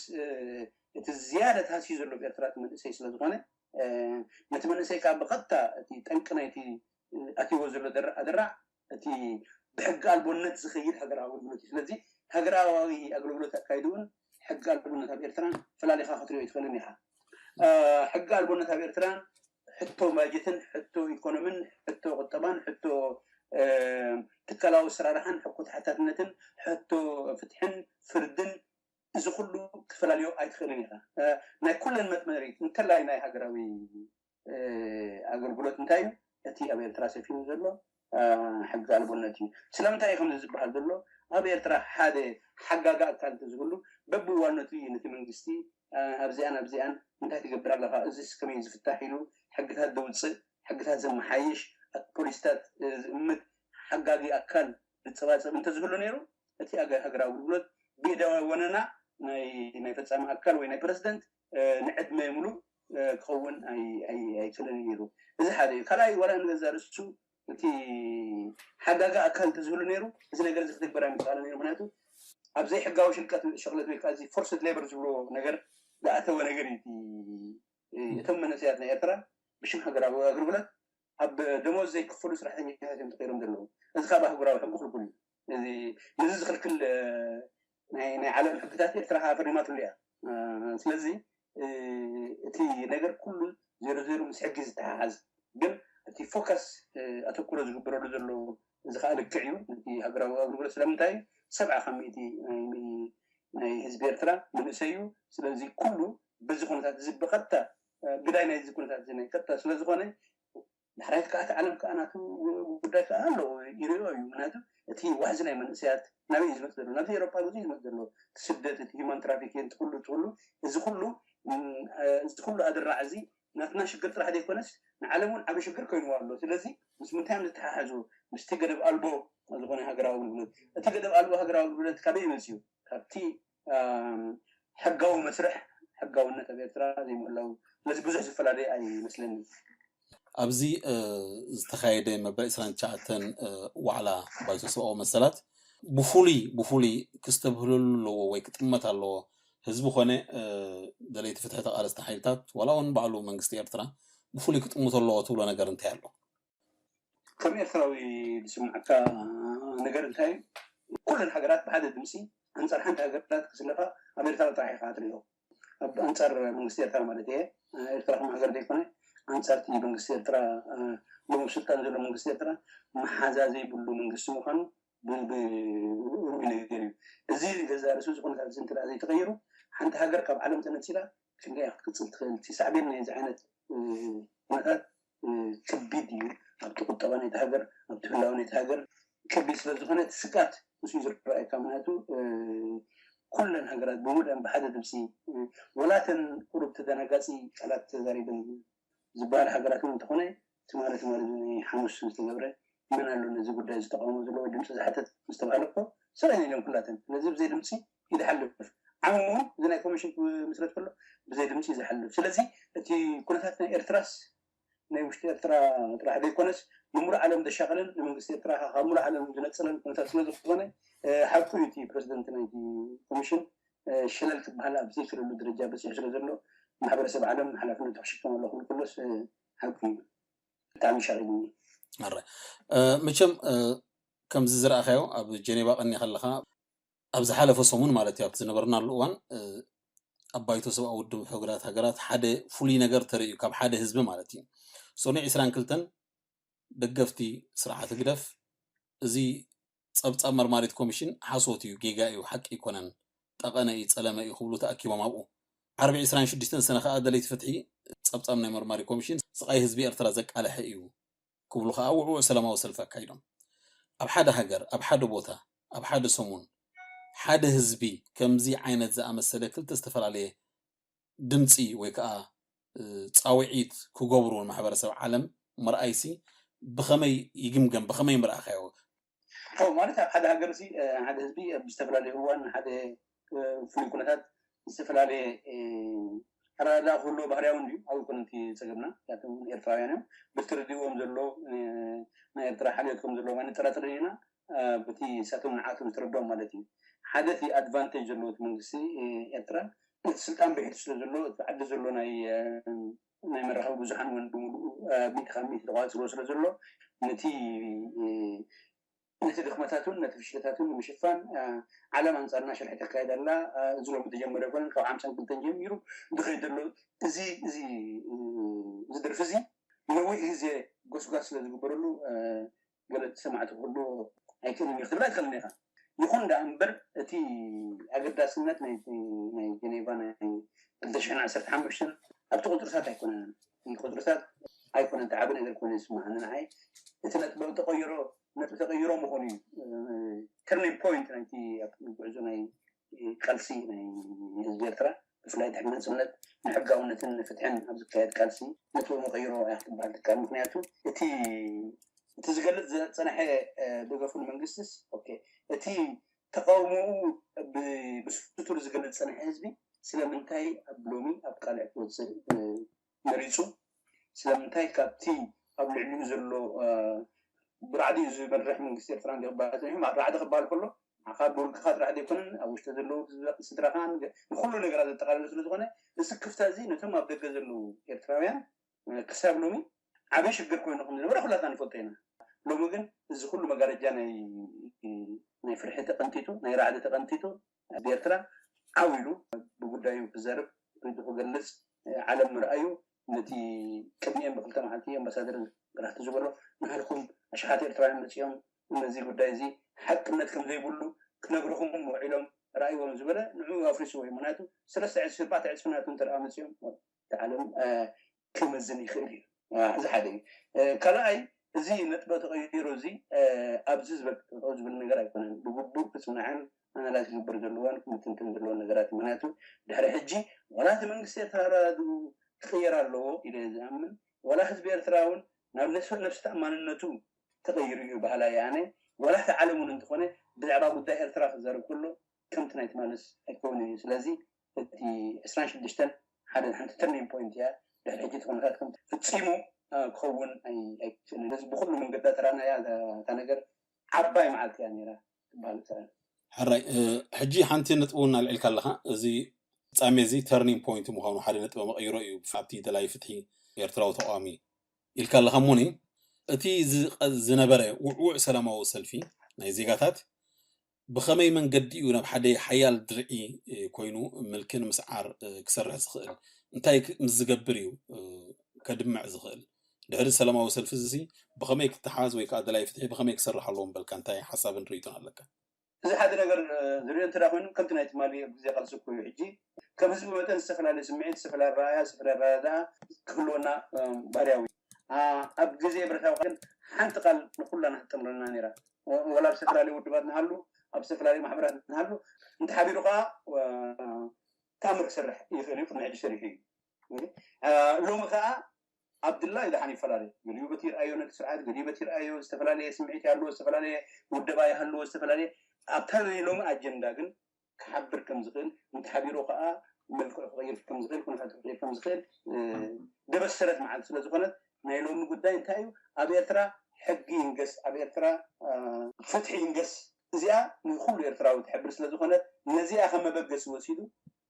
እቲ ዝያዳ ተሃስዩ ዘሎ ብኤርትራ እቲ መንእሰይ ስለዝኾነ ነቲ መንእሰይ ከዓ ብቐጥታ እቲ ጠንቂ ናይቲ ኣትይዎ ዘሎ ደራዕ ደራዕ እቲ ብሕጊ ኣልቦነት ዝኸይድ ሃገራዊ ኣገልግሎት እዩ። ስለዚ ሃገራዊ ኣገልግሎት ኣካይድውን ሕጊ ኣልቦነት ኣብ ኤርትራን ፈላሊኻ ክትሪኦ ኣይትኽእልን ኢኻ። ሕጊ ኣልቦነት ኣብ ኤርትራን ሕቶ ባጀትን ሕቶ ኢኮኖምን ሕቶ ቁጠባን ሕቶ ትካላዊ ኣሰራርሓን ሕቶ ተሓታትነትን ሕቶ ፍትሕን ፍርድን እዚ ኩሉ ክትፈላልዮ ኣይትኽእልን ኢኻ። ናይ ኩለን መጥመሪት እንተላይ ናይ ሃገራዊ ኣገልግሎት እንታይ እዩ? እቲ ኣብ ኤርትራ ሰፊኑ ዘሎ ሕጊ ኣልቦነት እዩ። ስለምንታይ እዩ ከምዚ ዝበሃል ዘሎ? ኣብ ኤርትራ ሓደ ሓጋጋ ኣካል እንተዝህሉ በብእዋኑ ነቲ መንግስቲ ኣብዚኣን ኣብዚኣን እንታይ ትገብር ኣለኻ፣ እዚስ ከመይ ዝፍታሕ ኢሉ ሕግታት ዘውፅእ፣ ሕግታት ዘመሓይሽ፣ ፖሊሲታት ዝእምት ሓጋጊ ኣካል ዝፀባፀብ እንተዝህሉ ነይሩ እቲ ሃገራዊ ኣገልግሎት ብኢደ ወነና ናይ ፈፃሚ ኣካል ወይ ናይ ፕረዚደንት ንዕድመ ሙሉእ ክኸውን ኣይክእልን ነይሩ። እዚ ሓደ እዩ። ካልኣይ ዋላ ንገዛ ርእሱ እቲ ሓጋጋ ኣካል እንተዝህሉ ነይሩ እዚ ነገር እዚ ክትግበር ኣይምክኣለ ነይሩ። ምክንያቱ ኣብ ዘይሕጋዊ ሽልቀት ሸቕለት ወይ ከዓ እዚ ፎርስድ ሌበር ዝብልዎ ነገር ዝኣተወ ነገር እዩ። እቶም መንእሰያት ናይ ኤርትራ ብሽም ሃገራዊ ኣገልግሎት ኣብ ደሞዝ ዘይክፈሉ ስራሕተኛታት እዮም ተቀይሮም ዘለዉ። እዚ ካብ ኣህጉራዊ ሕጊ ክልኩል እዩ። ነዚ ዝክልክል ናይ ዓለም ሕግታት ኤርትራ ከዓ ፈሪማትሉ እያ። ስለዚ እቲ ነገር ኩሉ ዜሮ ዜሮ ምስ ሕጊ ዝተሓሓዝ ግን እቲ ፎከስ ኣተኩሮ ዝግበረሉ ዘሎ እዚ ከዓ ልክዕ እዩ። እቲ ሃገራዊ ኣገልግሎት ስለምንታይ ሰብዓ ካብ ሚእቲ ናይ ህዝቢ ኤርትራ መንእሰይ እዩ። ስለዚ ኩሉ በዚ ኩነታት እዚ ብቐጥታ ግዳይ ናይዚ ኩነታት እዚ ናይ ቀጥታ ስለዝኾነ ዳሕራይት ከዓ እቲ ዓለም ከዓ ናቱ ጉዳይ ከዓ ኣሎ ይሪኦ እዩ። ምክንያቱ እቲ ዋሕዚ ናይ መንእሰያት ናበይ እዩ ዝመፅ ዘሎ? ናብዚ ኤሮፓ ብዙ እዩ ዝመፅ ዘሎ። እቲ ስደት፣ እቲ ሂማን ትራፊኪን፣ እቲ ኩሉ እቲ ኩሉ እዚ ኩሉ እዚ ኩሉ ኣድራዕ እዚ ናትና ሽግር ጥራሕ ዘይኮነስ ንዓለም እውን ዓበ ሽግር ኮይንዋ ኣሎ። ስለዚ ምስ ምንታይ እዮም ዝተሓሓዙ? ምስቲ ገደብ ኣልቦ ዝኾነ ሃገራዊ ኣገልግሎት። እቲ ገደብ ኣልቦ ሃገራዊ ኣገልግሎት ካበይ ይመጽእ እዩ? ካብቲ ሕጋዊ መስርሕ ሕጋውነት ኣብ ኤርትራ ዘይምህላው። ስለዚ ብዙሕ ዝፈላለየ ኣይመስለኒ። ኣብዚ ዝተኻየደ መበል ዕስራን ትሽዓተን ዋዕላ ባይቶ ሰብኣዊ መሰላት ብፍሉይ ብፍሉይ ክስተብህለሉ ኣለዎ ወይ ክጥመት ኣለዎ። ህዝቢ ኮነ ደለይቲ ፍትሒ ተቓለስቲ ሓይልታት ዋላ እውን ባዕሉ መንግስቲ ኤርትራ ብፍሉይ ክጥምቶ ኣለዎ ትብሎ ነገር እንታይ ኣሎ? ከም ኤርትራዊ ዝስምዓካ ነገር እንታይ እዩ? ኩለን ሃገራት ብሓደ ድምፂ ኣንፃር ሓንቲ ሃገራት ክስለፋ ኣብ ኤርትራ ጥራሕ ኢኻ ትሪኦ። ኣብ ኣንፃር መንግስቲ ኤርትራ ማለት እየ። ኤርትራ ከም ሃገር ዘይኮነ ኣንፃርቲ መንግስቲ ኤርትራ፣ ሎም ስልጣን ዘሎ መንግስቲ ኤርትራ መሓዛ ዘይብሉ መንግስቲ ምዃኑ ርኡይ ነገር እዩ። እዚ ገዛ ርእሱ ዝኾነታት እንተ ዘይተቐይሩ ሓንቲ ሃገር ካብ ዓለም ተነፂላ ክንደይ ክትቅፅል ትኽእል? እቲ ሳዕቤን ናይዚ ዓይነት ኩነታት ከቢድ እዩ። ኣብቲ ቁጠባ ናይቲ ሃገር፣ ኣብቲ ህላወ ናይቲ ሃገር ከቢድ ስለ ዝኾነ እቲ ስግኣት ንሱ እዩ ዝረኣየካ። ምክንያቱ ኩለን ሃገራት ብሙሉአን ብሓደ ድምፂ፣ ወላተን ቁሩብ ተደናጋፂ ቃላት ተዛሪበን ዝበሃል ሃገራት እውን እንተኾነ፣ ትማሊ ትማሊ ሓሙስ ዝተገብረ መን ኣሎ ነዚ ጉዳይ ዝተቃወሞ ዘሎ ወይ ድምፂ ዝሓተት ምስተባሃለ እኮ ስቕ ኢለን ኢለን ኩላተን። ስለዚ ብዘይ ድምፂ ይዝሓልፍ። ዓሙ እውን እዚ ናይ ኮሚሽን ክምስረት ከሎ ብዘይ ድምፂ ይዝሓልፍ። ስለዚ እቲ ኩነታት ናይ ኤርትራስ ናይ ውሽጢ ኤርትራ ጥራሕ ዘይኮነስ ንሙሉእ ዓለም ዘሻቐለን ንመንግስቲ ኤርትራ ካብ ሙሉእ ዓለም ዝነፀለን ኩነታት ስለ ዝኾነ ሓቁ እዩ። እቲ ፕረዚደንት ናይቲ ኮሚሽን ሸለል ክበሃል ኣብ ዘይክእለሉ ደረጃ በፂሑ ስለ ዘሎ ማሕበረሰብ ዓለም ሓላፍነቱ ክሽከም ኣሎ ክብል ከሎስ ሓቁ እዩ። ብጣዕሚ ሻቒሉኒ። ኣረ መቸም ከምዚ ዝረኣኻዮ ኣብ ጀኔቫ ቀኒ ከለኻ ኣብ ዝሓለፈ ሰሙን ማለት እዩ ኣብቲ ዝነበርናሉ እዋን ኣብ ባይቶ ሰብኣዊ ውድብ ሕቡራት ሃገራት ሓደ ፍሉይ ነገር ተርእዩ ካብ ሓደ ህዝቢ ማለት እዩ። ሶኒ ዕስራን ክልተን ደገፍቲ ስርዓት ህግደፍ እዚ ጸብጻብ መርማሪት ኮሚሽን ሓሶት እዩ፣ ጌጋ እዩ፣ ሓቂ ኣይኮነን፣ ጠቐነ እዩ፣ ጸለመ እዩ ክብሉ ተኣኪቦም ኣብኡ። ዓርቢ ዕስራን ሽዱሽተን ሰነ ከኣ ደለይቲ ፍትሒ ጸብጻብ ናይ መርማሪ ኮሚሽን ስቓይ ህዝቢ ኤርትራ ዘቃለሐ እዩ ክብሉ ከኣ ውዕውዕ ሰላማዊ ሰልፊ ኣካይዶም። ኣብ ሓደ ሃገር፣ ኣብ ሓደ ቦታ፣ ኣብ ሓደ ሰሙን ሓደ ህዝቢ ከምዚ ዓይነት ዝኣመሰለ ክልተ ዝተፈላለየ ድምፂ ወይ ከዓ ፃውዒት ክገብሩ ንማሕበረሰብ ዓለም ምርኣይሲ ብኸመይ ይግምገም? ብኸመይ ምርኣኻዮ? ማለት ኣብ ሓደ ሃገር ሲ ሓደ ህዝቢ ኣብ ዝተፈላለየ እዋን ሓደ ፍሉይ ኩነታት ዝተፈላለየ ኣረዳድኣ ክህልዎ ባህርያዊ እንድዩ። ኣብ ኮነ እቲ ፀገምና ምክንያቱ ኤርትራውያን እዮም። ብትርድእዎም ዘሎ ናይ ኤርትራ ሓልዮት ከም ዘለዎ ኣይንጠራጠርን ኢና። በቲ ንሳቶም ንዓቶም ዝተረድኦም ማለት እዩ። ሓደ እቲ ኣድቫንቴጅ ዘለዎ እቲ መንግስቲ ኤርትራ እቲ ስልጣን ብሕቱ ስለ ዘሎ እቲ ዓዲ ዘሎ ናይ ናይ መራኸቢ ብዙሓን እውን ብምሉኡ ሚእቲ ካብ ሚእቲ ተቋፅሮ ስለ ዘሎ ነቲ ነቲ ድኽመታቱን ነቲ ፍሽለታቱን ንምሽፋን ዓለም ኣንፃርና ሽርሒ ተካይድ ኣላ። እዚ ሎም ተጀመረ ኣይኮነን፣ ካብ ሓምሳን ክልተን ጀሚሩ ዝኸይድ ዘሎ እዚ እዚ እዚ ድርፊ እዚ ነዊሕ ግዜ ጎስጓስ ስለ ዝግበረሉ ገለ ሰማዕቲ ክህሉ ኣይክእልን እዩ ክትብል ኣይትኽእልን ኢኻ። ይኹን ደኣ እምበር እቲ ኣገዳስነት ናይ ጀኔቫ ናይ ክልተ ሽሕን ዓሰርተ ሓሙሽተን ኣብቲ ቁፅርታት ኣይኮነን። ቁፅርታት ኣይኮነን፣ እቲ ዓቢ ነገር ኮይኑ ይስምዓኒ ንዓይ። እቲ ነጥቢ ተቐይሮ ነጥቢ ተቐይሮ ምኾኑ እዩ። ተርኒንግ ፖይንት ናይቲ ጉዕዞ ናይ ቃልሲ ናይ ህዝቢ ኤርትራ ብፍላይ ድሕሪ ናጽነት ንሕጋውነትን ንፍትሕን ኣብ ዝካየድ ቃልሲ ነጥቢ መቐይሮ እያ ክትበሃል ትከኣል። ምክንያቱ እቲ እቲ ዝገልጽ ዝጸንሐ ደገፉ ንመንግስትስ ኦኬ፣ እቲ ተቃውሞኡ ብስቱር ዝገልጽ ዝጸንሐ ህዝቢ ስለምንታይ ኣብ ሎሚ ኣብ ቃልዕ ክወጽእ መሪጹ? ስለምንታይ ካብቲ ኣብ ልዕሊኡ ዘሎ ብራዕዲኡ ዝመርሕ መንግስቲ ኤርትራ እንዲ ክበሃል ጸኒሑ፣ ራዕዲ ክበሃል ከሎ ካብ ብውልቅኻ ጥራሕ ዘይኮነን ኣብ ውሽጢ ዘለዉ ስድራኻን ንኩሉ ነገራት ዘጠቓልል ስለ ዝኾነ እዚ ክፍተት እዚ ነቶም ኣብ ደገ ዘለዉ ኤርትራውያን ክሳብ ሎሚ ዓብዪ ሽግር ኮይኑ ከም ዝነበረ ኩላትና ንፈልጦ ኢና። ሎሚ ግን እዚ ኩሉ መጋረጃ ናይ ናይ ፍርሒ ተቐንጢጡ፣ ናይ ራዕዲ ተቐንጢጡ፣ ኣብ ኤርትራ ዓው ኢሉ ብጉዳዩ ክዛረብ፣ ሪዱ ክገልጽ፣ ዓለም ምርኣዩ ነቲ ቅድሚኦም ብክልተ መዓልቲ ኣምባሳደር ግራህቲ ዝበሎ ንሃልኩም ኣሽሓት ኤርትራውያን መጺኦም ነዚ ጉዳይ እዚ ሓቅነት ከም ዘይብሉ ክነግርኹም ውዒሎም ረኣይዎም ዝበለ ንዑ ኣፍሪስዎ እዩ። ምክንያቱ ሰለስተ ዕጽፊ ኣርባዕተ ዕጽፊ ናቱ እንተ ደኣ መጺኦም እቲ ዓለም ክመዝን ይኽእል እዩ። እዚ ሓደ እዩ። ካልኣይ እዚ ነጥበ ተቐይሮ እዚ ኣብዚ ዝበል ዝብል ነገር ኣይኮነን። ብግቡእ ክጽናዕን ኣናላይዝ ክግበር ዘለዎን ክትንትን ዘለዎን ነገራት እዩ። ምክንያቱ ድሕሪ ሕጂ ዋላ እቲ መንግስቲ ኤርትራ ኣረዳድኡ ክቕየር ኣለዎ ኢለ ዝኣምን ዋላ ህዝቢ ኤርትራ እውን ናብ ነፍሲ ተኣማንነቱ ተቐይሩ እዩ በሃላይ ኣነ። ወላ እቲ ዓለም እውን እንተኾነ ብዛዕባ ጉዳይ ኤርትራ ክዛረብ ከሎ ከምቲ ናይ ትማልስ ኣይከውንን እዩ። ስለዚ እቲ ዕስራን ሽዱሽተን ሓደ ሓንቲ turning point እያ። ድሕሪ ሕጂ እቲ ኩነታት ከም ፍጺሙ ክኸውን ኣይክእልን። ስለዚ ብኩሉ መንገዲ ተራናያ እታ ነገር ዓባይ መዓልቲ እያ ነይራ ትበሃል ትኽእል። ሕራይ ሕጂ ሓንቲ ነጥቢ እውን ኣልዒልካ ኣለካ። እዚ ፍጻሜ እዚ turning point ምዃኑ ሓደ ነጥቢ መቐይሮ እዩ ኣብቲ ደላይ ፍትሒ ኤርትራዊ ተቃዋሚ ኢልካ ኣለካ። እሞኒ እቲ ዝነበረ ውዕውዕ ሰላማዊ ሰልፊ ናይ ዜጋታት ብኸመይ መንገዲ እዩ ናብ ሓደ ሓያል ድርዒ ኮይኑ ምልኪ ንምስዓር ክሰርሕ ዝኽእል? እንታይ ምስ ዝገብር እዩ ከድምዕ ዝኽእል? ድሕሪ ሰላማዊ ሰልፊ እዚ ብኸመይ ክተሓዝ ወይ ከዓ ደላይ ፍትሒ ብኸመይ ክሰርሕ ኣለዎም በልካ እንታይ ሓሳብን ርእይቶን ኣለካ? እዚ ሓደ ነገር ዝሪኦ እንተ ኮይኑ ከምቲ ናይ ትማሊ ኣብ ግዜ ቃልሲ እኮ እዩ። ሕጂ ከም ህዝቢ መጠን ዝተፈላለየ ስምዒት፣ ዝተፈላለየ ረኣያ፣ ዝተፈላለየ ረዳኣ ክህልወና ባህርያዊ። ኣብ ግዜ ብረታዊ ግን ሓንቲ ቃል ንኩላና ትጥምረና ነይራ። ወላ ኣብ ዝተፈላለየ ውድባት ንሃሉ፣ ኣብ ዝተፈላለየ ማሕበራት ንሃሉ፣ እንተሓቢሩ ከዓ ተኣምር ክሰርሕ ይኽእል እዩ፣ ቅድሚ ሕጂ ሰሪሑ እዩ። ሎሚ ከዓ ኣብ ድላዩ ደሓን ይፈላለ። ገሊኡ በቲ ይርኣዮ ነቲ ስርዓት፣ ገሊኡ በቲ ይርኣዮ ዝተፈላለየ ስምዒት ይሃልዎ፣ ዝተፈላለየ ውደባ ይሃልዎ፣ ዝተፈላለየ ኣብታ ናይ ሎሚ ኣጀንዳ ግን ክሓብር ከም ዝኽእል፣ እንተሓቢሩ ከዓ መልክዑ ክቕይር ከም ዝኽእል፣ ኩነታት ክቕይር ከም ዝኽእል ደበሰረት መዓልቲ ስለ ዝኾነት ናይ ሎሚ ጉዳይ እንታይ እዩ? ኣብ ኤርትራ ሕጊ ይንገስ፣ ኣብ ኤርትራ ፍትሒ ይንገስ። እዚኣ ንኩሉ ኤርትራዊ ትሕብር ስለ ዝኾነት ነዚኣ ከም መበገሲ ወሲዱ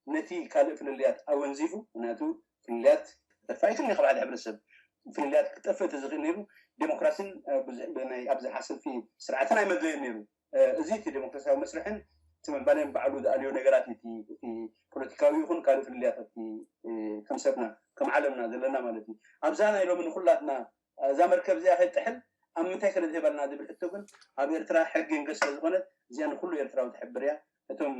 ነቲ ካልእ ፍልልያት ኣወንዚፉ፣ ምክንያቱ ፍልልያት ተፋይቱ ካብ ሓደ ሕብረተሰብ ፍልልያት ክጠፍእ ተዝኽእል ነይሩ ዴሞክራሲን ኣብዚ ሓሰልፊ ስርዓትን ኣይመድለየን ነይሩ። እዚ እቲ ዴሞክራሲያዊ መስርሕን እቲ ምዕባለን ባዕሉ ዝኣልዮ ነገራት እቲ ፖለቲካዊ ይኹን ካልእ ፍልልያት እቲ ከም ሰብና ከም ዓለምና ዘለና ማለት እዩ። ኣብዛ ናይ ሎሚ ንኩላትና እዛ መርከብ እዚኣ ከይጥሕል ኣብ ምንታይ ከነድህበልና ዝብል ሕቶ ግን ኣብ ኤርትራ ሕጊ ንገስ ስለ ዝኾነት እዚኣ ንኩሉ ኤርትራዊ ትሕብር እያ። እቶም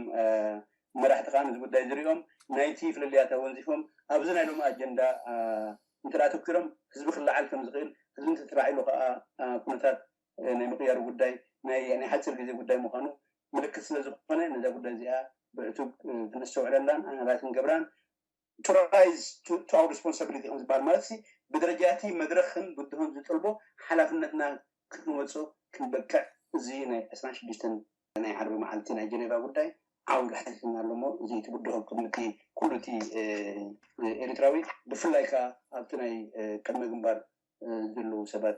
መራሕቲ ከዓ ነዚ ጉዳይ ዝሪኦም ናይቲ ፍልልያት ኣወንዚፎም ኣብዚ ናይ ሎሚ ኣጀንዳ እንተ ተኪሮም ህዝቢ ክለዓል ከም ዝኽእል ህዝቢ እንተተላዒሉ ከዓ ኩነታት ናይ ምቅያሩ ጉዳይ ናይ ሓፂር ግዜ ጉዳይ ምዃኑ ምልክት ስለ ዝኾነ ነዛ ጉዳይ እዚኣ ብዕቱብ ክንስተውዕለላን ኣናላይዝ ክንገብራን to rise to our responsibility ከም ዝበሃል ማለት ብደረጃ እቲ መድረኽን ብድሆን ዝጠልቦ ሓላፍነትና ክንወፅኦ ክንበቅዕ እዚ ናይ ዕስራን ሽዱሽተን ናይ ዓርቢ መዓልቲ ናይ ጀኔቫ ጉዳይ ዓው ዳሕቲትና ኣሎ እሞ እዚ እቲ ብድሆ ቅድሚ እቲ ኩሉ እቲ ኤርትራዊ ብፍላይ ከዓ ኣብቲ ናይ ቅድመ ግንባር ዘለዉ ሰባት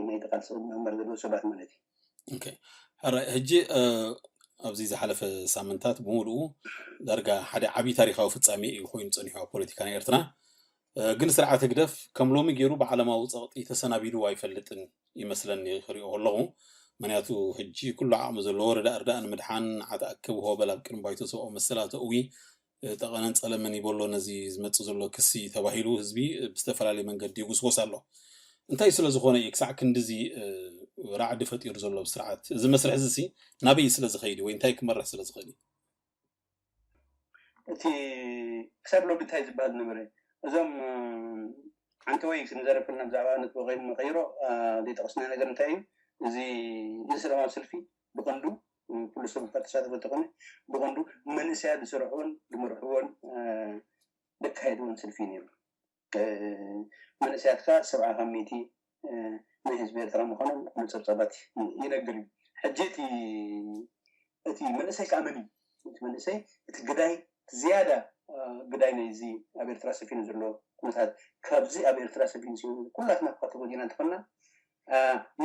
ናይ ተቃልሲ ቅድመ ግንባር ዘለዉ ሰባት ማለት እዩ። ሕጂ ኣብዚ ዝሓለፈ ሳምንታት ብምሉኡ ዳርጋ ሓደ ዓብዪ ታሪካዊ ፍጻሜ እዩ ኮይኑ ፀኒሑ ኣብ ፖለቲካ ናይ ኤርትራ። ግን ስርዓት ህግደፍ ከም ሎሚ ገይሩ ብዓለማዊ ፀቕጢ ተሰናቢዱ ኣይፈልጥን ይመስለኒ ክሪኦ ከለኹ። ምክንያቱ ሕጂ ኩሉ ዓቕሚ ዘለዎ ርዳእ ርዳእ ንምድሓን ዓተ ኣክብ ሆበል ኣብ ቅድሚ ባይቶ ሰብኣዊ መሰላት ኣእዊ ጠቐነን ጸለመን ይበሎ ነዚ ዝመጽእ ዘሎ ክሲ ተባሂሉ ህዝቢ ብዝተፈላለየ መንገዲ ይጉስጎስ ኣሎ። እንታይ ስለ ዝኾነ እዩ ክሳዕ ክንድዚ ራዕዲ ፈጢሩ ዘሎ ኣብ ስርዓት? እዚ መስርሕ እዚ ናበይ ስለ ዝኸይድ ወይ እንታይ ክመርሕ ስለ ዝኽእል እዩ? እቲ ክሳብ ሎሚ እንታይ ዝበሃል ዝነበረ እዞም ዓንተወይ ክንዛረብ ከለና ብዛዕባ ነጥቢ መቐይሮ ዘይጠቐስና ነገር እንታይ እዩ? እዚ ንሰላማዊ ሰልፊ ብቐንዱ ኩሉ ሰብ እኳ ተሳተፎ እንተኾነ ብቐንዱ መንእሰያት ዝሰርሕዎን ዝመርሕዎን ዘካየድዎን ሰልፊ እዩ ነይሩ። መንእሰያት ከዓ ሰብዓ ካብ ሚእቲ ናይ ህዝቢ ኤርትራ ምዃኖም ኩሉ ፀብፃባት ይነግር እዩ። ሕጂ እቲ እቲ መንእሰይ ከዓ መን እዩ? እቲ መንእሰይ እቲ ግዳይ ዝያዳ ግዳይ ናይዚ ኣብ ኤርትራ ሰፊኑ ዘሎ ኩነታት ካብዚ ኣብ ኤርትራ ሰፊኑ ኩላትና እኳ ተጎዲና እንተኾንና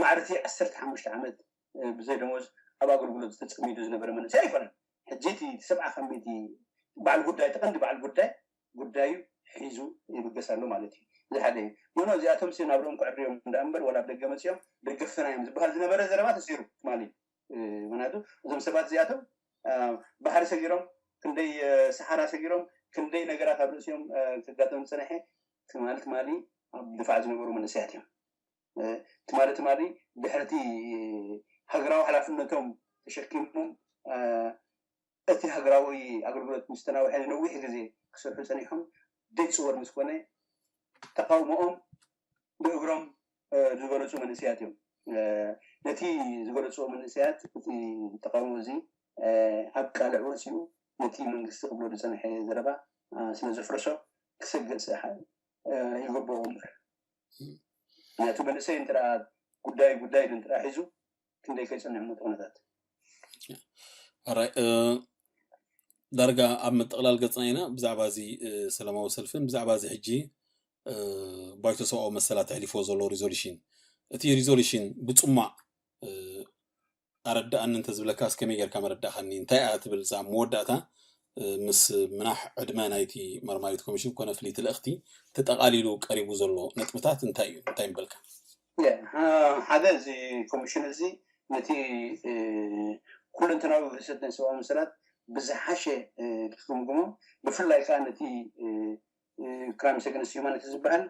ማዕርቲ ዓሰርተ ሓሙሽተ ዓመት ብዘይ ደሞዝ ኣብ ኣገልግሎት ዝተጸሚዱ ዝነበረ መንእሰይ ኣይኮነን። ሕጂ እቲ ሰብዓ ካብ ሚእቲ በዓል ጉዳይ እቲ ቀንዲ በዓል ጉዳይ ጉዳዩ ሒዙ ይብገስ ኣሎ ማለት እዩ። እዚ ሓደ እዩ። ኖኖ እዚኣቶም ሲ ናብርኦም ክዕርዮም እንዳ እምበር ወላ ኣብ ደገ መጺኦም ደገፍትና እዮም ዝበሃል ዝነበረ ዘረባ ተሲሩ ትማሊ። ምክንያቱ እዞም ሰባት እዚኣቶም ባሕሪ ሰጊሮም ክንደይ ሰሓራ ሰጊሮም ክንደይ ነገራት ኣብ ርእሲኦም ክጋጠም ዝጸንሐ ትማሊ ትማሊ ኣብ ድፋዕ ዝነበሩ መንእሰያት እዮም። ትማሊ ትማሊ ድሕርቲ ሃገራዊ ሓላፍነቶም ተሸኪሞም እቲ ሃገራዊ ኣገልግሎት ምስ ተናውሐ ንነዊሕ ግዜ ክሰርሑ ጸኒሖም ደይፅወር ምስ ኮነ ተቃውሞኦም ብእግሮም ዝገለፁ መንእሰያት እዮም። ነቲ ዝገለፅዎ መንእሰያት እቲ ተቃውሞ እዚ ኣብ ቃልዕ ወፂኡ ነቲ መንግስቲ ክብሎ ዝፀንሐ ዘረባ ስለ ዘፍረሶ ክሰገእ ይግብኦ እምበር ነቲ መንእሰይ እንተ ጉዳይ ጉዳይ እንተ ሒዙ ክንደይ ከይጸንሕ ምእንቲ ኩነታት። ኣራይ ዳርጋ ኣብ ምጥቕላል ገጽና ኢና። ብዛዕባ እዚ ሰላማዊ ሰልፍን ብዛዕባ እዚ ሕጂ ባይቶ ሰብኣዊ መሰላት ኣሕሊፎ ዘሎ ሪዞሉሽን፣ እቲ ሪዞሉሽን ብጽማቕ ኣረዳእኒ እንተዝብለካ፣ እስከመይ ጌርካ መረዳእካኒ? እንታይ እያ ትብል እዛ መወዳእታ? ምስ ምናሕ ዕድመ ናይቲ መርማሪት ኮሚሽን ኮነ ፍልይቲ ልእኽቲ ተጠቓሊሉ ቀሪቡ ዘሎ ነጥብታት እንታይ እዩ? እንታይ ምበልካ? ሓደ፣ እዚ ኮሚሽን እዚ ነቲ ኩለንተናዊ ግህሰት ናይ ሰብኣዊ መሰላት ብዝሓሸ ክግምግሞ፣ ብፍላይ ከዓ ነቲ ክራይምስ ኣገንስት ሂውማኒቲ ዝበሃል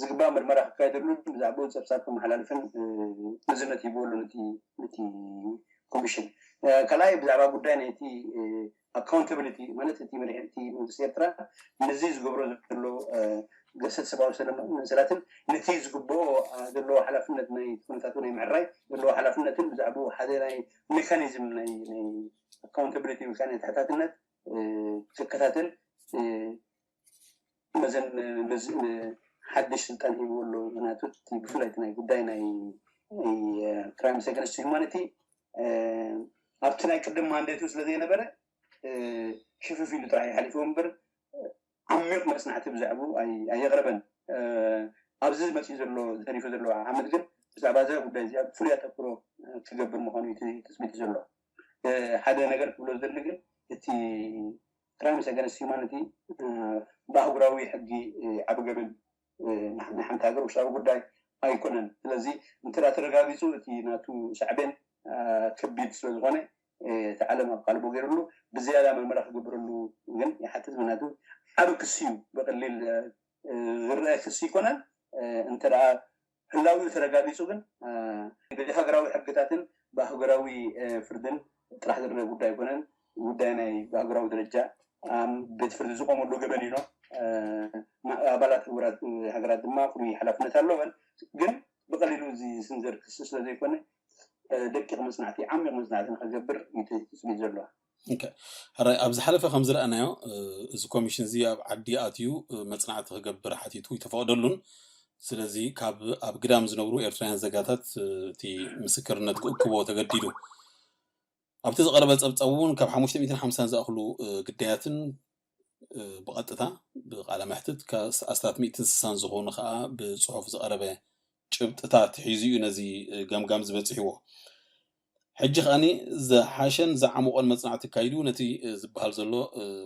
ዝግባእ ምርመራ ክካየደሉ፣ ብዛዕባኡ ጸብጻብ ከመሓላልፍን መዝነት ይበሉ ነቲ ኮሚሽን። ካልኣይ፣ ብዛዕባ ጉዳይ ናይቲ ኣካውንታብሊቲ፣ ማለት እቲ መሪሕቲ መንግስቲ ኤርትራ ነዚ ዝገብሮ ዘሎ ገሰት ሰብኣዊ መሰላትን ነቲ ዝግብኦ ዘለዎ ሓላፍነት ናይ ኩነታቱ ናይ ምዕራይ ዘለዎ ሓላፍነትን ብዛዕባኡ ሓደ ናይ ሜካኒዝም ናይ ኣካውንታብሊቲ ወይ ከዓ ናይ ተሓታትነት ክከታተል መዘን ሓድሽ ስልጣን ሂብዎ ኣሎ። ምክንያቱ እቲ ብፍላይ ናይ ጉዳይ ናይ ክራይምስ ኣገንስት ሂውማኒቲ ኣብቲ ናይ ቅድም ማንዴቱ ስለ ዘይነበረ ሽፍፍ ኢሉ ጥራሕ ይሓሊፉ እምበር ዓሚቕ መጽናዕቲ ብዛዕባኡ ኣየቕረበን። ኣብዚ መፅኡ ዘሎ ተሪፉ ዘሎ ዓመት ግን ብዛዕባ እዛ ጉዳይ እዚኣ ፍሉይ ኣተኩሮ ክገብር ምዃኑ እዩ ትፅቢት ዘሎ። ሓደ ነገር ክብሎ ዝደሊ ግን እቲ ክራይምስ ኣገንስት ሂውማኒቲ ብኣህጉራዊ ሕጊ ዓቢ ገበን ናይ ሓንቲ ሃገር ውሽጣዊ ጉዳይ ኣይኮነን። ስለዚ እንተ ተረጋጊፁ እቲ ናቱ ሳዕቤን ከቢድ ስለዝኾነ እቲ ዓለም ኣቃልቦ ገይሩሉ ብዝያዳ መርመራ ክግብረሉ ግን ይሓትት። ምክንያቱ ዓቢ ክሲ እዩ፣ ብቐሊል ዝረአ ክሲ ኣይኮነን። እንተ ህላዊኡ ተረጋጊፁ ግን ብሃገራዊ ሕግታትን ብኣህጉራዊ ፍርድን ጥራሕ ዝረአ ጉዳይ ኣይኮነን። ጉዳይ ናይ ብሃገራዊ ደረጃ ቤት ፍርዲ ዝቆመሉ ገበን እዩ። ኣባላት ሃገራት ድማ ፍሉይ ሓላፍነት ኣለወን። ግን ብቐሊሉ እዚ ዝስንዘር ክሲ ስለ ዘይኮነ ደቂቕ መፅናዕቲ፣ ዓሚቕ መፅናዕቲ ንክገብር እዩ ትፅቢት ዘሎ። ሕራይ ኣብ ዝሓለፈ ከም ዝረኣናዮ እዚ ኮሚሽን እዚ ኣብ ዓዲ ኣትዩ መፅናዕቲ ክገብር ሓቲቱ ይተፈቐደሉን። ስለዚ ካብ ኣብ ግዳም ዝነብሩ ኤርትራውያን ዘጋታት እቲ ምስክርነት ክእክቦ ተገዲዱ። ኣብቲ ዝቐረበ ጸብጻብ እውን ካብ ሓሙሽተ ሚእትን ሓምሳን ዝኣኽሉ ግዳያትን ብቐጥታ ብቃለ መሕትት ኣስታት ሚእትን ስሳን ዝኾኑ ከዓ ብፅሑፍ ዝቐረበ ጭብጥታት ሒዙ እዩ ነዚ ገምጋም ዝበፂሕዎ። ሕጂ ከዓኒ ዝሓሸን ዝዓመቖን መፅናዕቲ ኣካይዱ ነቲ ዝበሃል ዘሎ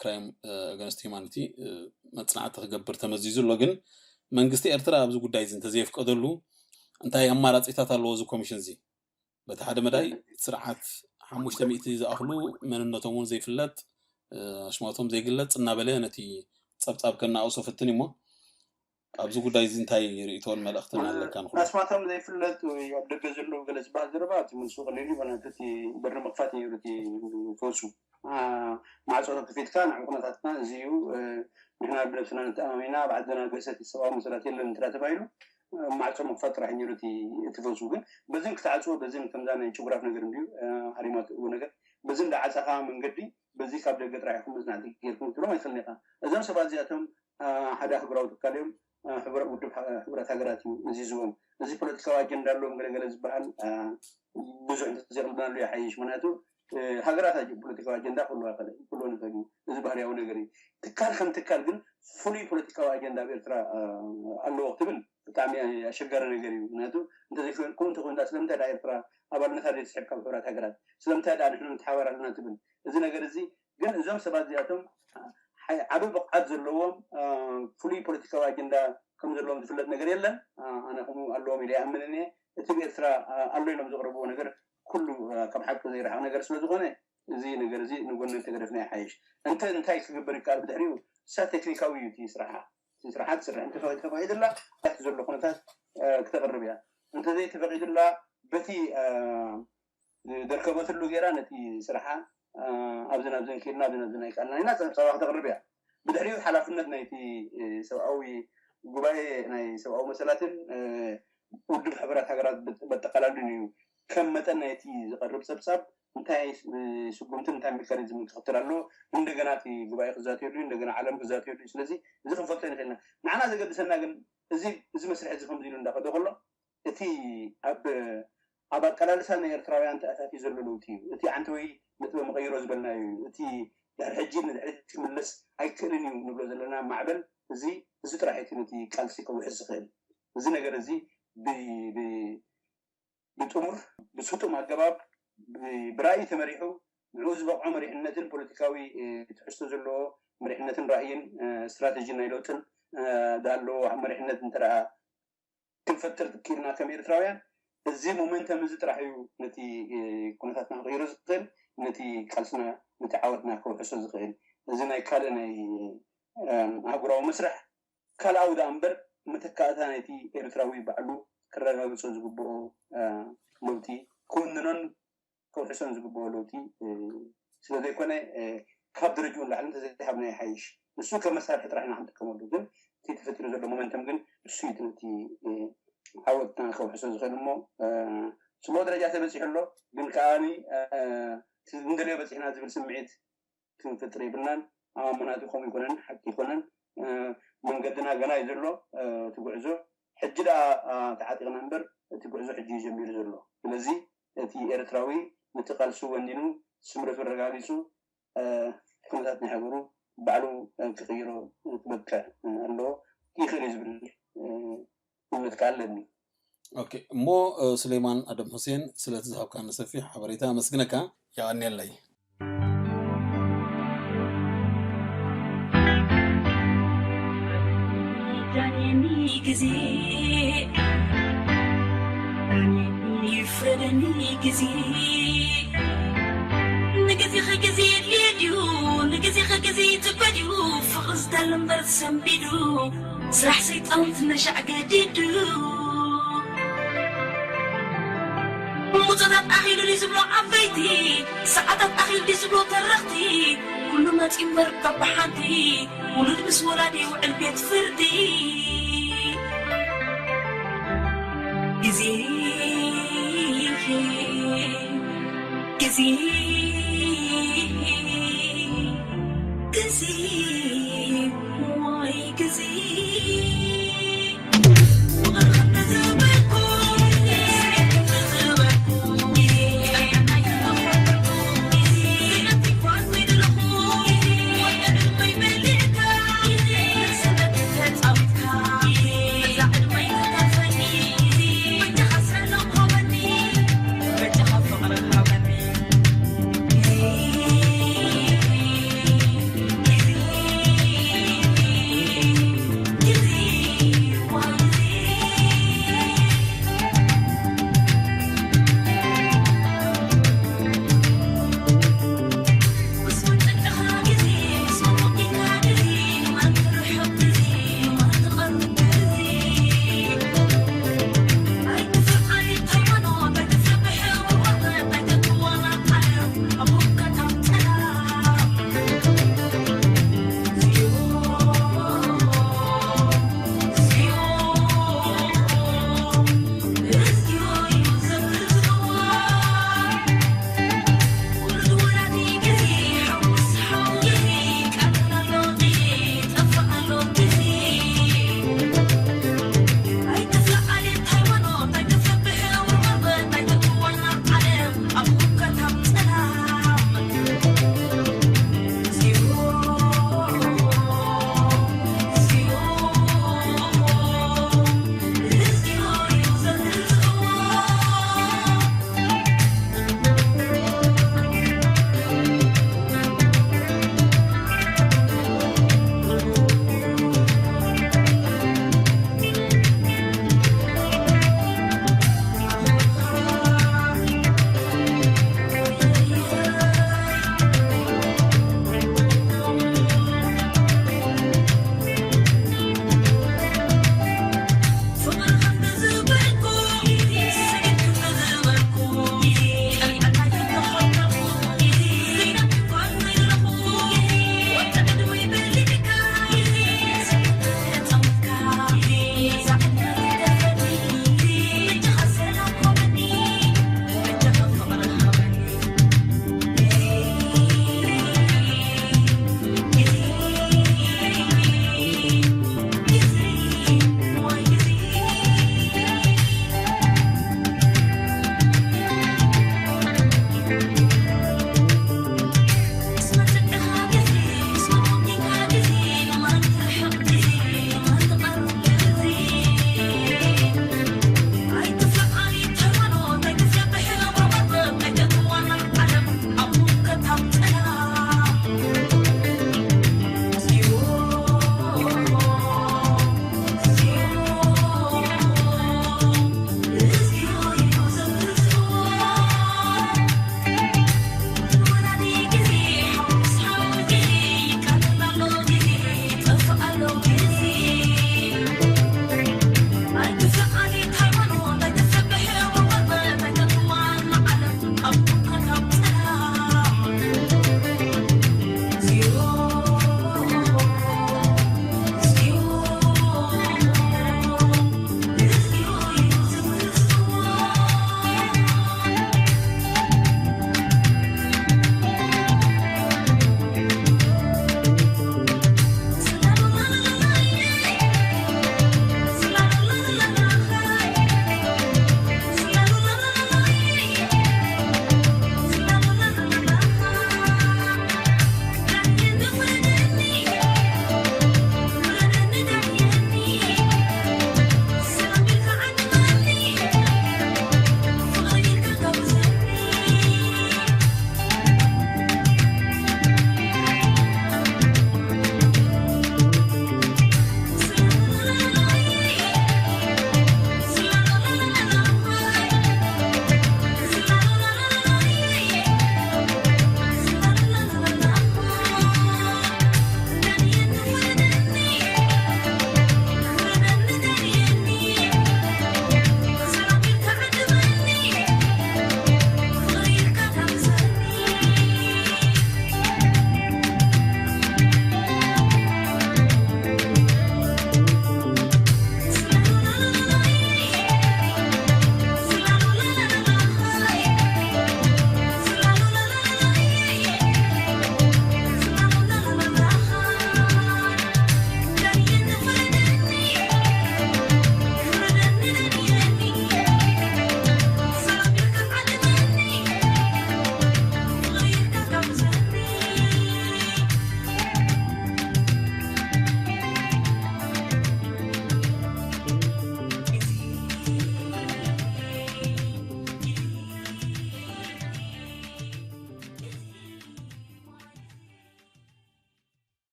ክራይም ኣገንስት ሂውማኒቲ መፅናዕቲ ክገብር ተመዚዙ ኣሎ። ግን መንግስቲ ኤርትራ ኣብዚ ጉዳይ እዚ እንተዘየፍቀደሉ እንታይ ኣማራፂታት ኣለዎ እዚ ኮሚሽን እዚ? በቲ ሓደ መዳይ ስርዓት ሓሙሽተ ሚእቲ ዝኣኽሉ መንነቶም እውን ዘይፍለጥ ኣሽማቶም ዘይግለጽ እናበለ ነቲ ጸብጻብ ከናቕሶ ፈትን እሞ ኣብዚ ጉዳይ እዚ እንታይ ርእቶን መልእኽትን ኣለካ ንኹሉ? ኣስማቶም ዘይፍለጥ ወይ ኣብ ደገ ዘለዉ ገለ ዝበሃል ዘረባ እቲ መልሱ ቀሊል እዩ። ምክንያቱ እቲ በሪ ምኽፋት ነይሩ እቲ ፈሱ ማዕጾ ተከፊትካ ንዕ ኩነታትና እዚ እዩ ንሕና ብነብስና ንተኣማሚና ኣብ ዓድና ገሰት ሰብኣዊ መሰላት የለን እንትና ተባሂሉ ማዕጾ ምኽፋት ጥራሕ ነይሩ እቲ ፈሱ። ግን በዚን ክትዓጽዎ በዚን ከምዛ ናይ ጭጉራፍ ነገር እንድዩ ሃሪማ ትእዎ ነገር በዚ እንዳዓጻኻ መንገዲ በዚ ካብ ደገ ጥራሕ ኢኹም መጽናዕቲ ጌርኩም ክትብሎም ኣይትኽእልን ኢኻ። እዞም ሰባት እዚኣቶም ሓደ ኣህጉራዊ ትካል እዮም። ውድብ ሕቡራት ሃገራት እዩ እዚዝዎም። እዚ ፖለቲካዊ ኣጀንዳ ኣለዎም ገለገለ ዝበሃል ብዙሕ እንተዘይቕልብናሉ ይሓይሽ። ምክንያቱ ሃገራት ፖለቲካዊ ኣጀንዳ ክህልዋ ይኽእል ክህልወን ይኽእል እዩ። እዚ ባህርያዊ ነገር እዩ። ትካል ከም ትካል ግን ፍሉይ ፖለቲካዊ ኣጀንዳ ኣብ ኤርትራ ኣለዎ ክትብል ብጣዕሚ ኣሸጋሪ ነገር እዩ። ምክንያቱ እንተዘይኮይኑ እንተኮይኑ ስለምንታይ ዳ ኤርትራ ኣባልነታ ዘይትስሕብ ካብ ሕቡራት ሃገራት ስለምንታይ ዳ ንሕና ንተሓባር ኣለና ትብል? እዚ ነገር እዚ ግን እዞም ሰባት እዚኣቶም ዓቢ ብቕዓት ዘለዎም ፍሉይ ፖለቲካዊ ኣጀንዳ ከም ዘለዎም ዝፍለጥ ነገር የለን። ኣነ ከምኡ ኣለዎም ኢለ ይኣምንን እየ። እቲ ብኤርትራ ኣሎ ኢሎም ዘቕረብዎ ነገር ኩሉ ካብ ሓቂ ዘይረሓቕ ነገር ስለዝኾነ እዚ ነገር እዚ ንጎኒ እንተገደፍና ይሓይሽ። እንተ እንታይ ክግበር ይከኣል ብድሕሪኡ እሳ ቴክኒካዊ እዩ እቲ ስራሓ። እቲ ስራሓ ትስርሕ እንተተፈቒድላ ኣብቲ ዘሎ ኩነታት ክተቕርብ እያ። እንተዘይተፈቒድላ በቲ ደርከበትሉ ገይራ ነቲ ስራሓ ኣብዚ ናብዚ ከይድና ኣብዚ ናብዚ ኣይከኣልናን ኢና ፀብፃባ ክተቕርብ እያ። ብድሕሪኡ ሓላፍነት ናይቲ ሰብኣዊ ጉባኤ ናይ ሰብኣዊ መሰላትን ውድብ ሕቡራት ሃገራት በጠቃላሉን እዩ። ከም መጠን ናይቲ ዝቐርብ ፀብፃብ እንታይ ስጉምትን እንታይ ሜካኒዝምን ክኽተል ኣለዎ እንደገና እቲ ጉባኤ ክዛተየሉ እዩ እንደገና ዓለም ክዛተየሉ እዩ። ስለዚ እዚ ክንፈልጦ ንኽእልና ንዓና ዘገድሰና ግን እዚ እዚ መስርሕ እዚ ከምዚ ኢሉ እንዳኸደ ከሎ እቲ ኣብ ኣብ ኣቀላልሳ ናይ ኤርትራውያን ተኣታትዩ ዘሎ ለውጢ እዩ። እቲ ዓንተወይ ነጥበ መቐይሮ ዝበልናዮ እዩ። እቲ ድሕሪ ሕጂ ንድሕሪት ክምለስ ኣይክእልን እዩ ንብሎ ዘለና ማዕበል፣ እዚ፣ እዚ ጥራሕ እቲ ነቲ ቃልሲ ከውሕስ ዝኽእል። እዚ ነገር እዚ ብ-፣ ብ-፣ ብጥሙር፣ ብስጡም ኣገባብ፣ ብ-፣ ብራእይ ተመሪሑ፣ ንዕኡ ዝበቕዖ መሪሕነትን ፖለቲካዊ፣ እ፣ ትሕዝቶ ዘለዎ መሪሕነትን ራእይን፣ እ፣ ስትራተጂ ናይ ለውጥን፣ እ፣ ዳሎ መሪሕነት እንተ ደኣ ክንፈጥር ክኢልና ከም ኤርትራውያን፣ እዚ ሞመንተም እዚ ጥራሕ እዩ ነቲ፣ እ፣ ኩነታትና ክቕይሮ ዝኽእል፣ ነቲ ቃልስና፣ ነቲ ዓወትና ከውሕሶ ዝኽእል። እዚ ናይ ካልእ ናይ፣ እ፣ ኣህጉራዊ መስርሕ ካልኣዊ ደኣ እምበር መተካእታ ናይቲ ኤርትራዊ ባዕሉ ክረጋግጾ ዝግብኦ፣ እ፣ ለውጢ ክውንኖን ከውሕሶን ዝግብኦ ለውጢ፣ እ፣ ስለ ዘይኮነ፣ እ፣ ካብ ደረጅኡ ንላዕሊ እንተዘይሃብና ይሓይሽ። ንሱ ከም መሳርሒ ጥራሕ ኢና ክንጥቀመሉ። ግን እቲ ተፈጢሩ ዘሎ ሞመንተም ግን ንሱ እዩ እቲ ነቲ፣ እ፣ ዓወትና ከውሕሶ ዝኽእል እሞ፣ እ፣ ጽቡቕ ደረጃ ተበጺሑ ኣሎ። ግን ከኣ፣ እ፣ እቲ እንደልዮ በጺሕና ዝብል ስምዒት ክንፈጥር የብልናን። ኣብ ኣመናቱ ከምኡ ይኮነን፣ ሓቂ ይኮነን። እ፣ መንገድና ገና እዩ ዘሎ፣ እ፣ እቲ ጉዕዞ። ሕጂ ደኣ፣ እ፣ ተዓጢቕና እምበር እቲ ጉዕዞ ሕጂ እዩ ጀሚሩ ዘሎ። ስለዚ እቲ ኤርትራዊ ነቲ ቃልሱ ወኒኑ ስምረቱ ኣረጋጊጹ፣ እ፣ ኩነታት ናይ ሃገሩ ባዕሉ፣ እ፣ ክቕይሮ ክበቅዕ፣ እ፣ ኣለዎ። ይኽእል እዩ ዝብል፣ እ፣ እምነት ከኣ ኣለኒ። ኦኬ፣ እሞ፣ እ፣ ሱሌማን ኣደም ሁሴን፣ ስለቲ ዝሃብካኒ ሰፊሕ ሓበሬታ ኣመስግነካ። የቐንየለይ። ዳንየኒ ግዜ፣ ዳንየኒ ይፍረደኒ ግዜ። ንግዜኺ ግዜ የድልዮ ድዩ? ንግዜኺ ግዜ ይትበ ድዩ? ፍቕሪ ዝደሊ እምበር ሰንቢዱ፣ ስራሕ ሰይጣን ትነሻዕ ገዲዱ። ሙጾታት ኣኺሉ ድዩ ዝብሎ ዓበይቲ፣ ሰዓታት ኣኺሉ ድዩ ዝብሎ ተረኽቲ፣ ኩሉ መጺኡ እምበር ካብ ብሓንቲ፣ ውሉድ ምስ ወላዲ ይውዕል ቤት ፍርዲ። ግዜ፣ ግዜ፣ ግዜ፣ ዋይ ግዜ።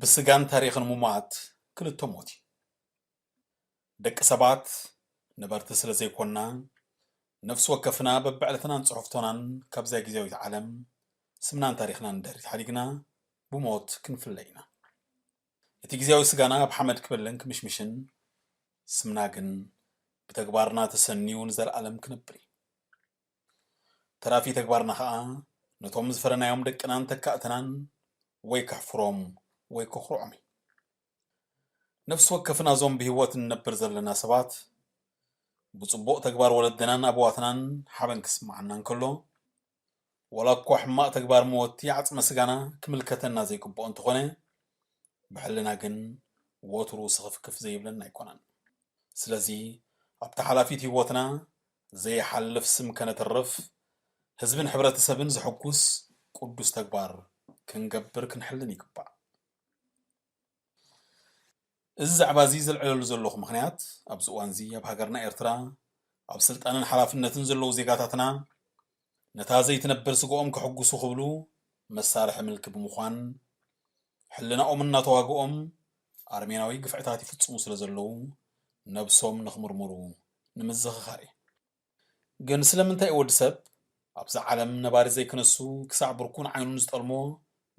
ብስጋን ታሪኽን ምሟት ክልተ ሞት እዩ። ደቂ ሰባት ነበርቲ ስለ ዘይኮንና፣ ነፍሲ ወከፍና በብዕለትናን ጽሑፍቶናን ካብዛ ግዜያዊት ዓለም ስምናን ታሪኽናን ድሕሪት ሓዲግና ብሞት ክንፍለ ኢና። እቲ ግዜያዊ ስጋና ኣብ ሓመድ ክበልን ክምሽምሽን፣ ስምና ግን ብተግባርና ተሰንዩ ንዘለኣለም ክነብር እዩ። ተራፊ ተግባርና ኸኣ ነቶም ዝፈረናዮም ደቅናን ተካእትናን ወይ ከሕፍሮም ወይ ከኹርዖም እዩ። ነፍሲ ወከፍና እዞም ብህይወት እንነብር ዘለና ሰባት ብጽቡቕ ተግባር ወለድናን ኣበዋትናን ሓበን ክስምዓና እንከሎ፣ ዋላ እኳ ሕማቕ ተግባር መወቲ ዓጽመ ስጋና ክምልከተና ዘይግብኦ እንተኾነ፣ ብሕልና ግን ወትሩ ስኽፍክፍ ዘይብለና ኣይኮነን። ስለዚ ኣብታ ሓላፊት ህይወትና ዘይሓልፍ ስም ከነትርፍ፣ ህዝብን ሕብረተሰብን ዘሐጉስ ቅዱስ ተግባር ክንገብር ክንሕልን ይግባእ። እዚ ዛዕባ እዚ ዘልዕለሉ ዘለኹ ምኽንያት፣ ኣብዚ እዋን እዚ ኣብ ሃገርና ኤርትራ ኣብ ስልጣንን ሓላፍነትን ዘለዉ ዜጋታትና ነታ ዘይትነብር ስግኦም ከሕጉሱ ክብሉ መሳርሒ ምልኪ ብምዃን፣ ሕልናኦም እናተዋግኦም ኣርሜናዊ ግፍዕታት ይፍጽሙ ስለ ዘለዉ፣ ነብሶም ንኽምርምሩ ንምዝኽኻር እዩ። ግን ስለምንታይ እዩ ወዲ ሰብ ኣብዛ ዓለም ነባሪ ዘይክነሱ ክሳዕ ብርኩን ዓይኑን ዝጠልሞ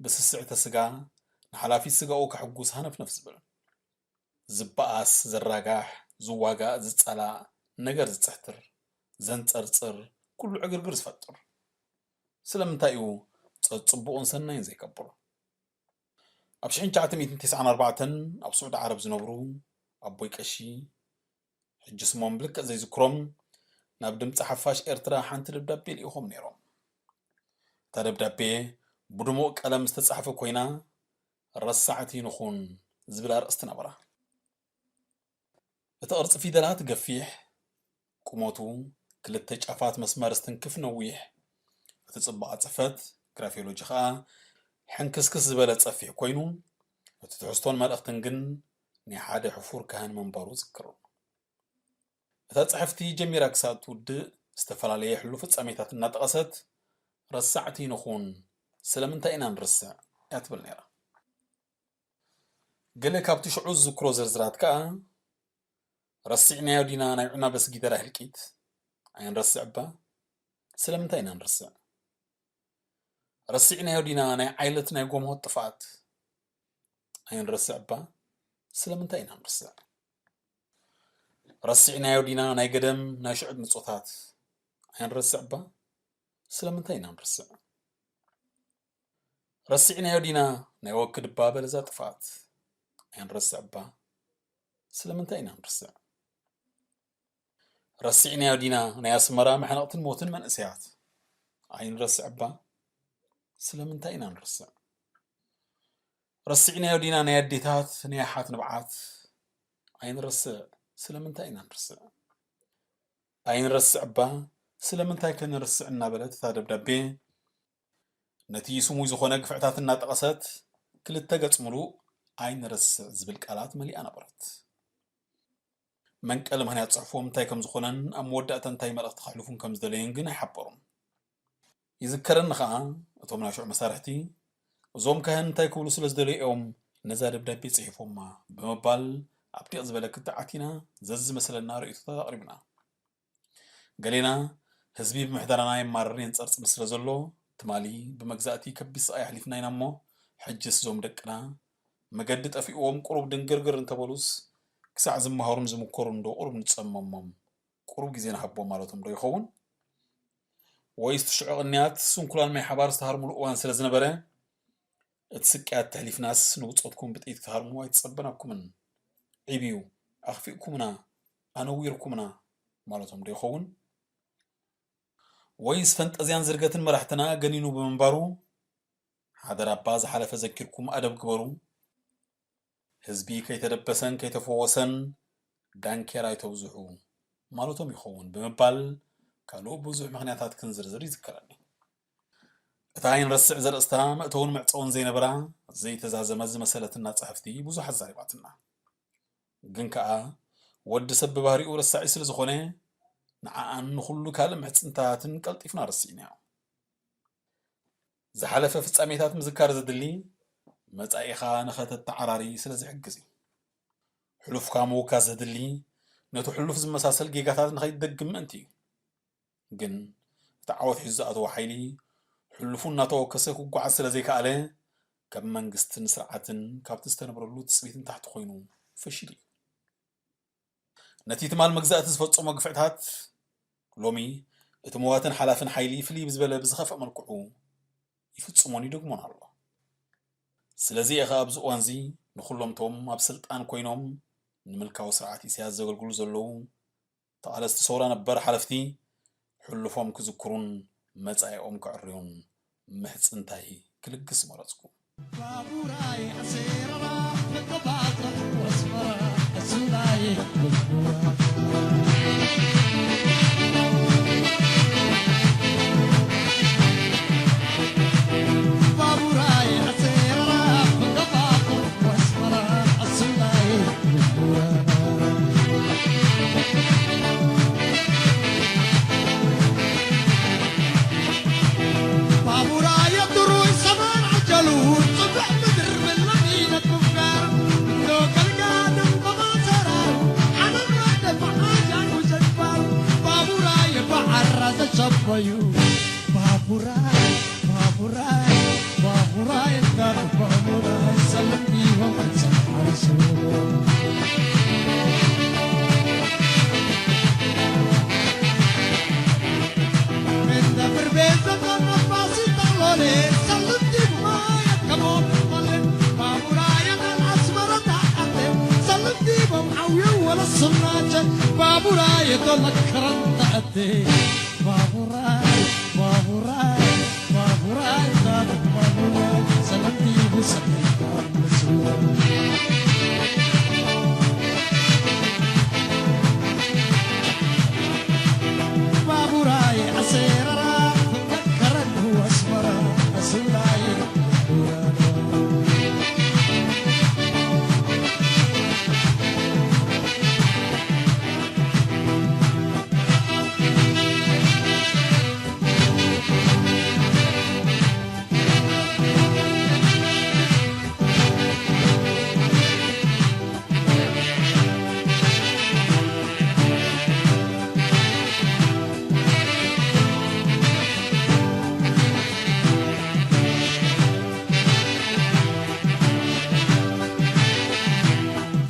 ብስስዕተ ስጋ ንሓላፊት ስጋኡ ከሕጉስ ሃነፍነፍ ዝብል? ዝበኣስ፣ ዝራጋሕ፣ ዝዋጋእ፣ ዝጸላእ፣ ነገር ዝጽሕትር፣ ዘንጸርጽር፣ ኩሉ ዕግርግር ዝፈጥር? ስለምንታይ እዩ ጸጽቡቕን ሰናይን ዘይገብር? ኣብ ሽሕን ትሽዓተ ሚእትን ተስዓን ኣርባዕተን ኣብ ስዑዲ ዓረብ ዝነብሩ ኣቦይ ቀሺ፣ ሕጂ ስሞም ብልክዕ ዘይዝክሮም፣ ናብ ድምጺ ሓፋሽ ኤርትራ ሓንቲ ደብዳቤ ልኢኾም ነይሮም። እታ ደብዳቤ ብድሙቕ ቀለም ዝተጻሕፈ ኮይና፣ ረሳዕቲ ንኹን ዝብል ኣርእስቲ ነበራ። እቲ ቅርጺ ፊደላት ገፊሕ፣ ቁመቱ ክልተ ጫፋት መስመር ዝትንክፍ ነዊሕ፣ እቲ ጽባቐ ጽሕፈት ግራፊዮሎጂ ኸኣ ሕንክስክስ ዝበለ ጸፊሕ ኮይኑ፣ እቲ ትሕዝቶን መልእኽትን ግን ናይ ሓደ ሕፉር ካህን ምንባሩ ዝክር። እታ ጽሕፍቲ ጀሚራ ክሳብ እትውድእ ዝተፈላለየ ሕሉፍ ፍጻሜታት እናጠቐሰት፣ ረሳዕቲ ንኹን፣ ስለምንታይ ኢና ንርስዕ? እያ ትብል ነይራ። ገለ ካብቲ ሽዑ ዝዝክሮ ዝርዝራት ከኣ፣ ረሲዕናዮ ዲና ናይ ዑና በስጊደራ ህልቂት? ኣይንረስዕ እባ፣ ስለምንታይ ኢና ንርስዕ? ረሲዕናዮ ዲና ናይ ዓይለት ናይ ጎምሆት ጥፍኣት? ኣይንረስዕ እባ፣ ስለምንታይ ኢና ንርስዕ? ረሲዕናዮ ዲና ናይ ገደም ናይ ሽዑ ድምጾታት? ኣይንረስዕ እባ፣ ስለምንታይ ኢና ንርስዕ? ረሲዕናዮ ዲና ናይ ወክድባ በለዛ ጥፍኣት? ኣይንረስዕ እባ፣ ስለምንታይ ኢና ንርስዕ? ረሲዕናዮ ዲና ናይ ኣስመራ መሕነቕትን ሞትን መንእሰያት? ኣይንረስዕ እባ፣ ስለምንታይ ኢና ንርስዕ? ረሲዕናዮ ዲና ናይ ኣዴታት ናይ ኣሓት ንብዓት? ኣይንረስዕ፣ ስለምንታይ ኢና ንርስዕ? ኣይንረስዕ እባ፣ ስለምንታይ ከ ንርስዕ እናበለት እታ ደብዳቤ ነቲ ስሙይ ዝኾነ ግፍዕታት እናጠቐሰት ክልተ ገጽ ምሉእ ኣይንረስዕ ዝብል ቃላት መሊኣ ነበረት። መንቀሊ ምኽንያት ጽሑፎም እንታይ ከም ዝኾነን ኣብ መወዳእታ እንታይ መልእኽቲ ከሕልፉን ከም ዝደለዩን ግን ኣይሓበሩን። ይዝከረኒ ኸኣ፣ እቶም ናይ ሽዑ መሳርሕቲ፣ "እዞም ካህን እንታይ ክብሉ ስለ ዝደለዩ እዮም ነዛ ደብዳቤ ጽሒፎማ?" ብምባል ኣብ ዲቕ ዝበለ ክትዕ ኣቲና ዘዝመስለና ርእይቶታት ኣቕሪብና። ገሌና፣ "ህዝቢ ብምሕደራና የማርርን የንጸርጽርን ስለ ዘሎ፣ ትማሊ ብመግዛእቲ ከቢድ ስቓይ ኣሕሊፍና ኢና እሞ፣ ሕጅስ እዞም ደቅና መገዲ ጠፊእዎም ቁሩብ ድንግርግር እንተበሉስ፣ ክሳዕ ዝመሃሩን ዝምከሩን ዶ ቁሩብ ንጸመሞም?" ቁሩብ ግዜ ንሃቦ ማለቶም ዶ ይኸውን? ወይስ እቲ ሽዑ ቅንያት ስንኩላን ማይ ሓባር ዝተሃርሙሉ እዋን ስለ ዝነበረ፣ እቲ ስቅያት ተሕሊፍናስ ንብጾትኩም ብጥይት ክትሃርሙ ኣይተጸበናኩምን፣ ዒብዩ፣ ኣኽፊእኩምና፣ ኣነዊርኩምና ማለቶም ዶ ይኸውን? ወይስ ፈንጠዝያን ዝርገትን መራሕትና ገኒኑ ብምንባሩ፣ ሓደራ እባ ዝሓለፈ ዘኪርኩም ኣደብ ግበሩ፣ ህዝቢ ከይተደበሰን ከይተፈወሰን ዳንኬራ ኣይተብዝሑ ማለቶም ይኸውን ብምባል ካልኡ ብዙሕ ምኽንያታት ክንዝርዝር ይዝከረኒ። እታ ኣይንረስዕ ዘርእስታ መእተውን መዕጸውን ዘይነበራ ዘይተዛዘመት ዝመሰለትና ጽሕፍቲ ብዙሕ ኣዛሪባትና። ግን ከኣ ወዲ ሰብ ብባህሪኡ ረሳዒ ስለ ዝኾነ ንዓኣን ንኹሉ ካልእ ምሕጽንታታትን ቀልጢፍና ረሲዕናዮ። ዝሓለፈ ፍጻሜታት ምዝካር ዘድሊ፣ መጻኢኻ ንኸተተዓራሪ ስለ ዝሕግዝ እዩ። ሕሉፍካ ምውካስ ዘድሊ፣ ነቲ ሕሉፍ ዝመሳሰል ጌጋታት ንኸይትደግም ምእንቲ እዩ። ግን እቲ ዓወት ሒዙ ዝኣተወ ሓይሊ፣ ሕሉፉ እናተወከሰ ክጓዓዝ ስለ ዘይከኣለ፣ ካብ መንግስትን ስርዓትን ካብቲ ዝተነብረሉ ትጽቢትን ታሕቲ ኮይኑ ፈሺሉ እዩ። ነቲ ትማል መግዛእቲ ዝፈጸሞ ግፍዕታት፣ ሎሚ እቲ መዋትን ሓላፍን ሓይሊ ፍልይ ብዝበለ ብዝኸፍአ መልክዑ ይፍጽሞን ይደግሞን ኣሎ። ስለዚ እየ ኸኣ ኣብዚ እዋንዚ ንኹሎም እቶም ኣብ ስልጣን ኮይኖም ንምልካዊ ስርዓት ኢሳያስ ዘገልግሉ ዘለዉ ተቓለስቲ ሰውራ ነበር ሓለፍቲ ሕሉፎም ክዝክሩን መጻኢኦም ከዕርዩን ምሕጽንታይ ክልግስ መረጽኩ። ባቡራይ ኣሴራራ፣ መቀባጽዕ ወስመራ፣ እሱናይ ባቡራይ ኣሴራራ፣ መቀባጽዕ ወስመራ፣ እሱናይ ባቡራየ ድሩይ ሰማን ዓጀሉ፣ ጽብሕ ምድር ብላኒ ነትምጋር፣ እንዶ ገልጋድም በማሰራሩ፣ ዓለም ወደ መዓጃን ውዘግባር፣ ባቡራየ ብዓራ ዘሰበዩ፣ ባቡራይ፣ ባቡራይ፣ ባቡራይ፣ ባቡራይ፣ ሰለምቲሆም ኣንሳ ሓሪሱ። ባቡራይ፣ ባቡራይ፣ ባቡራይ፣ ሰለምቲ ብሰለምቲ ባቡራይ ኣሴራራ፣ መከረን ኣስመራ፣ ኣስላየ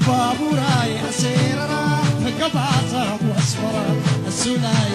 ባቡራይ ኣሴራራ፣ ተገባዛ ወስመራ፣ እሱናይ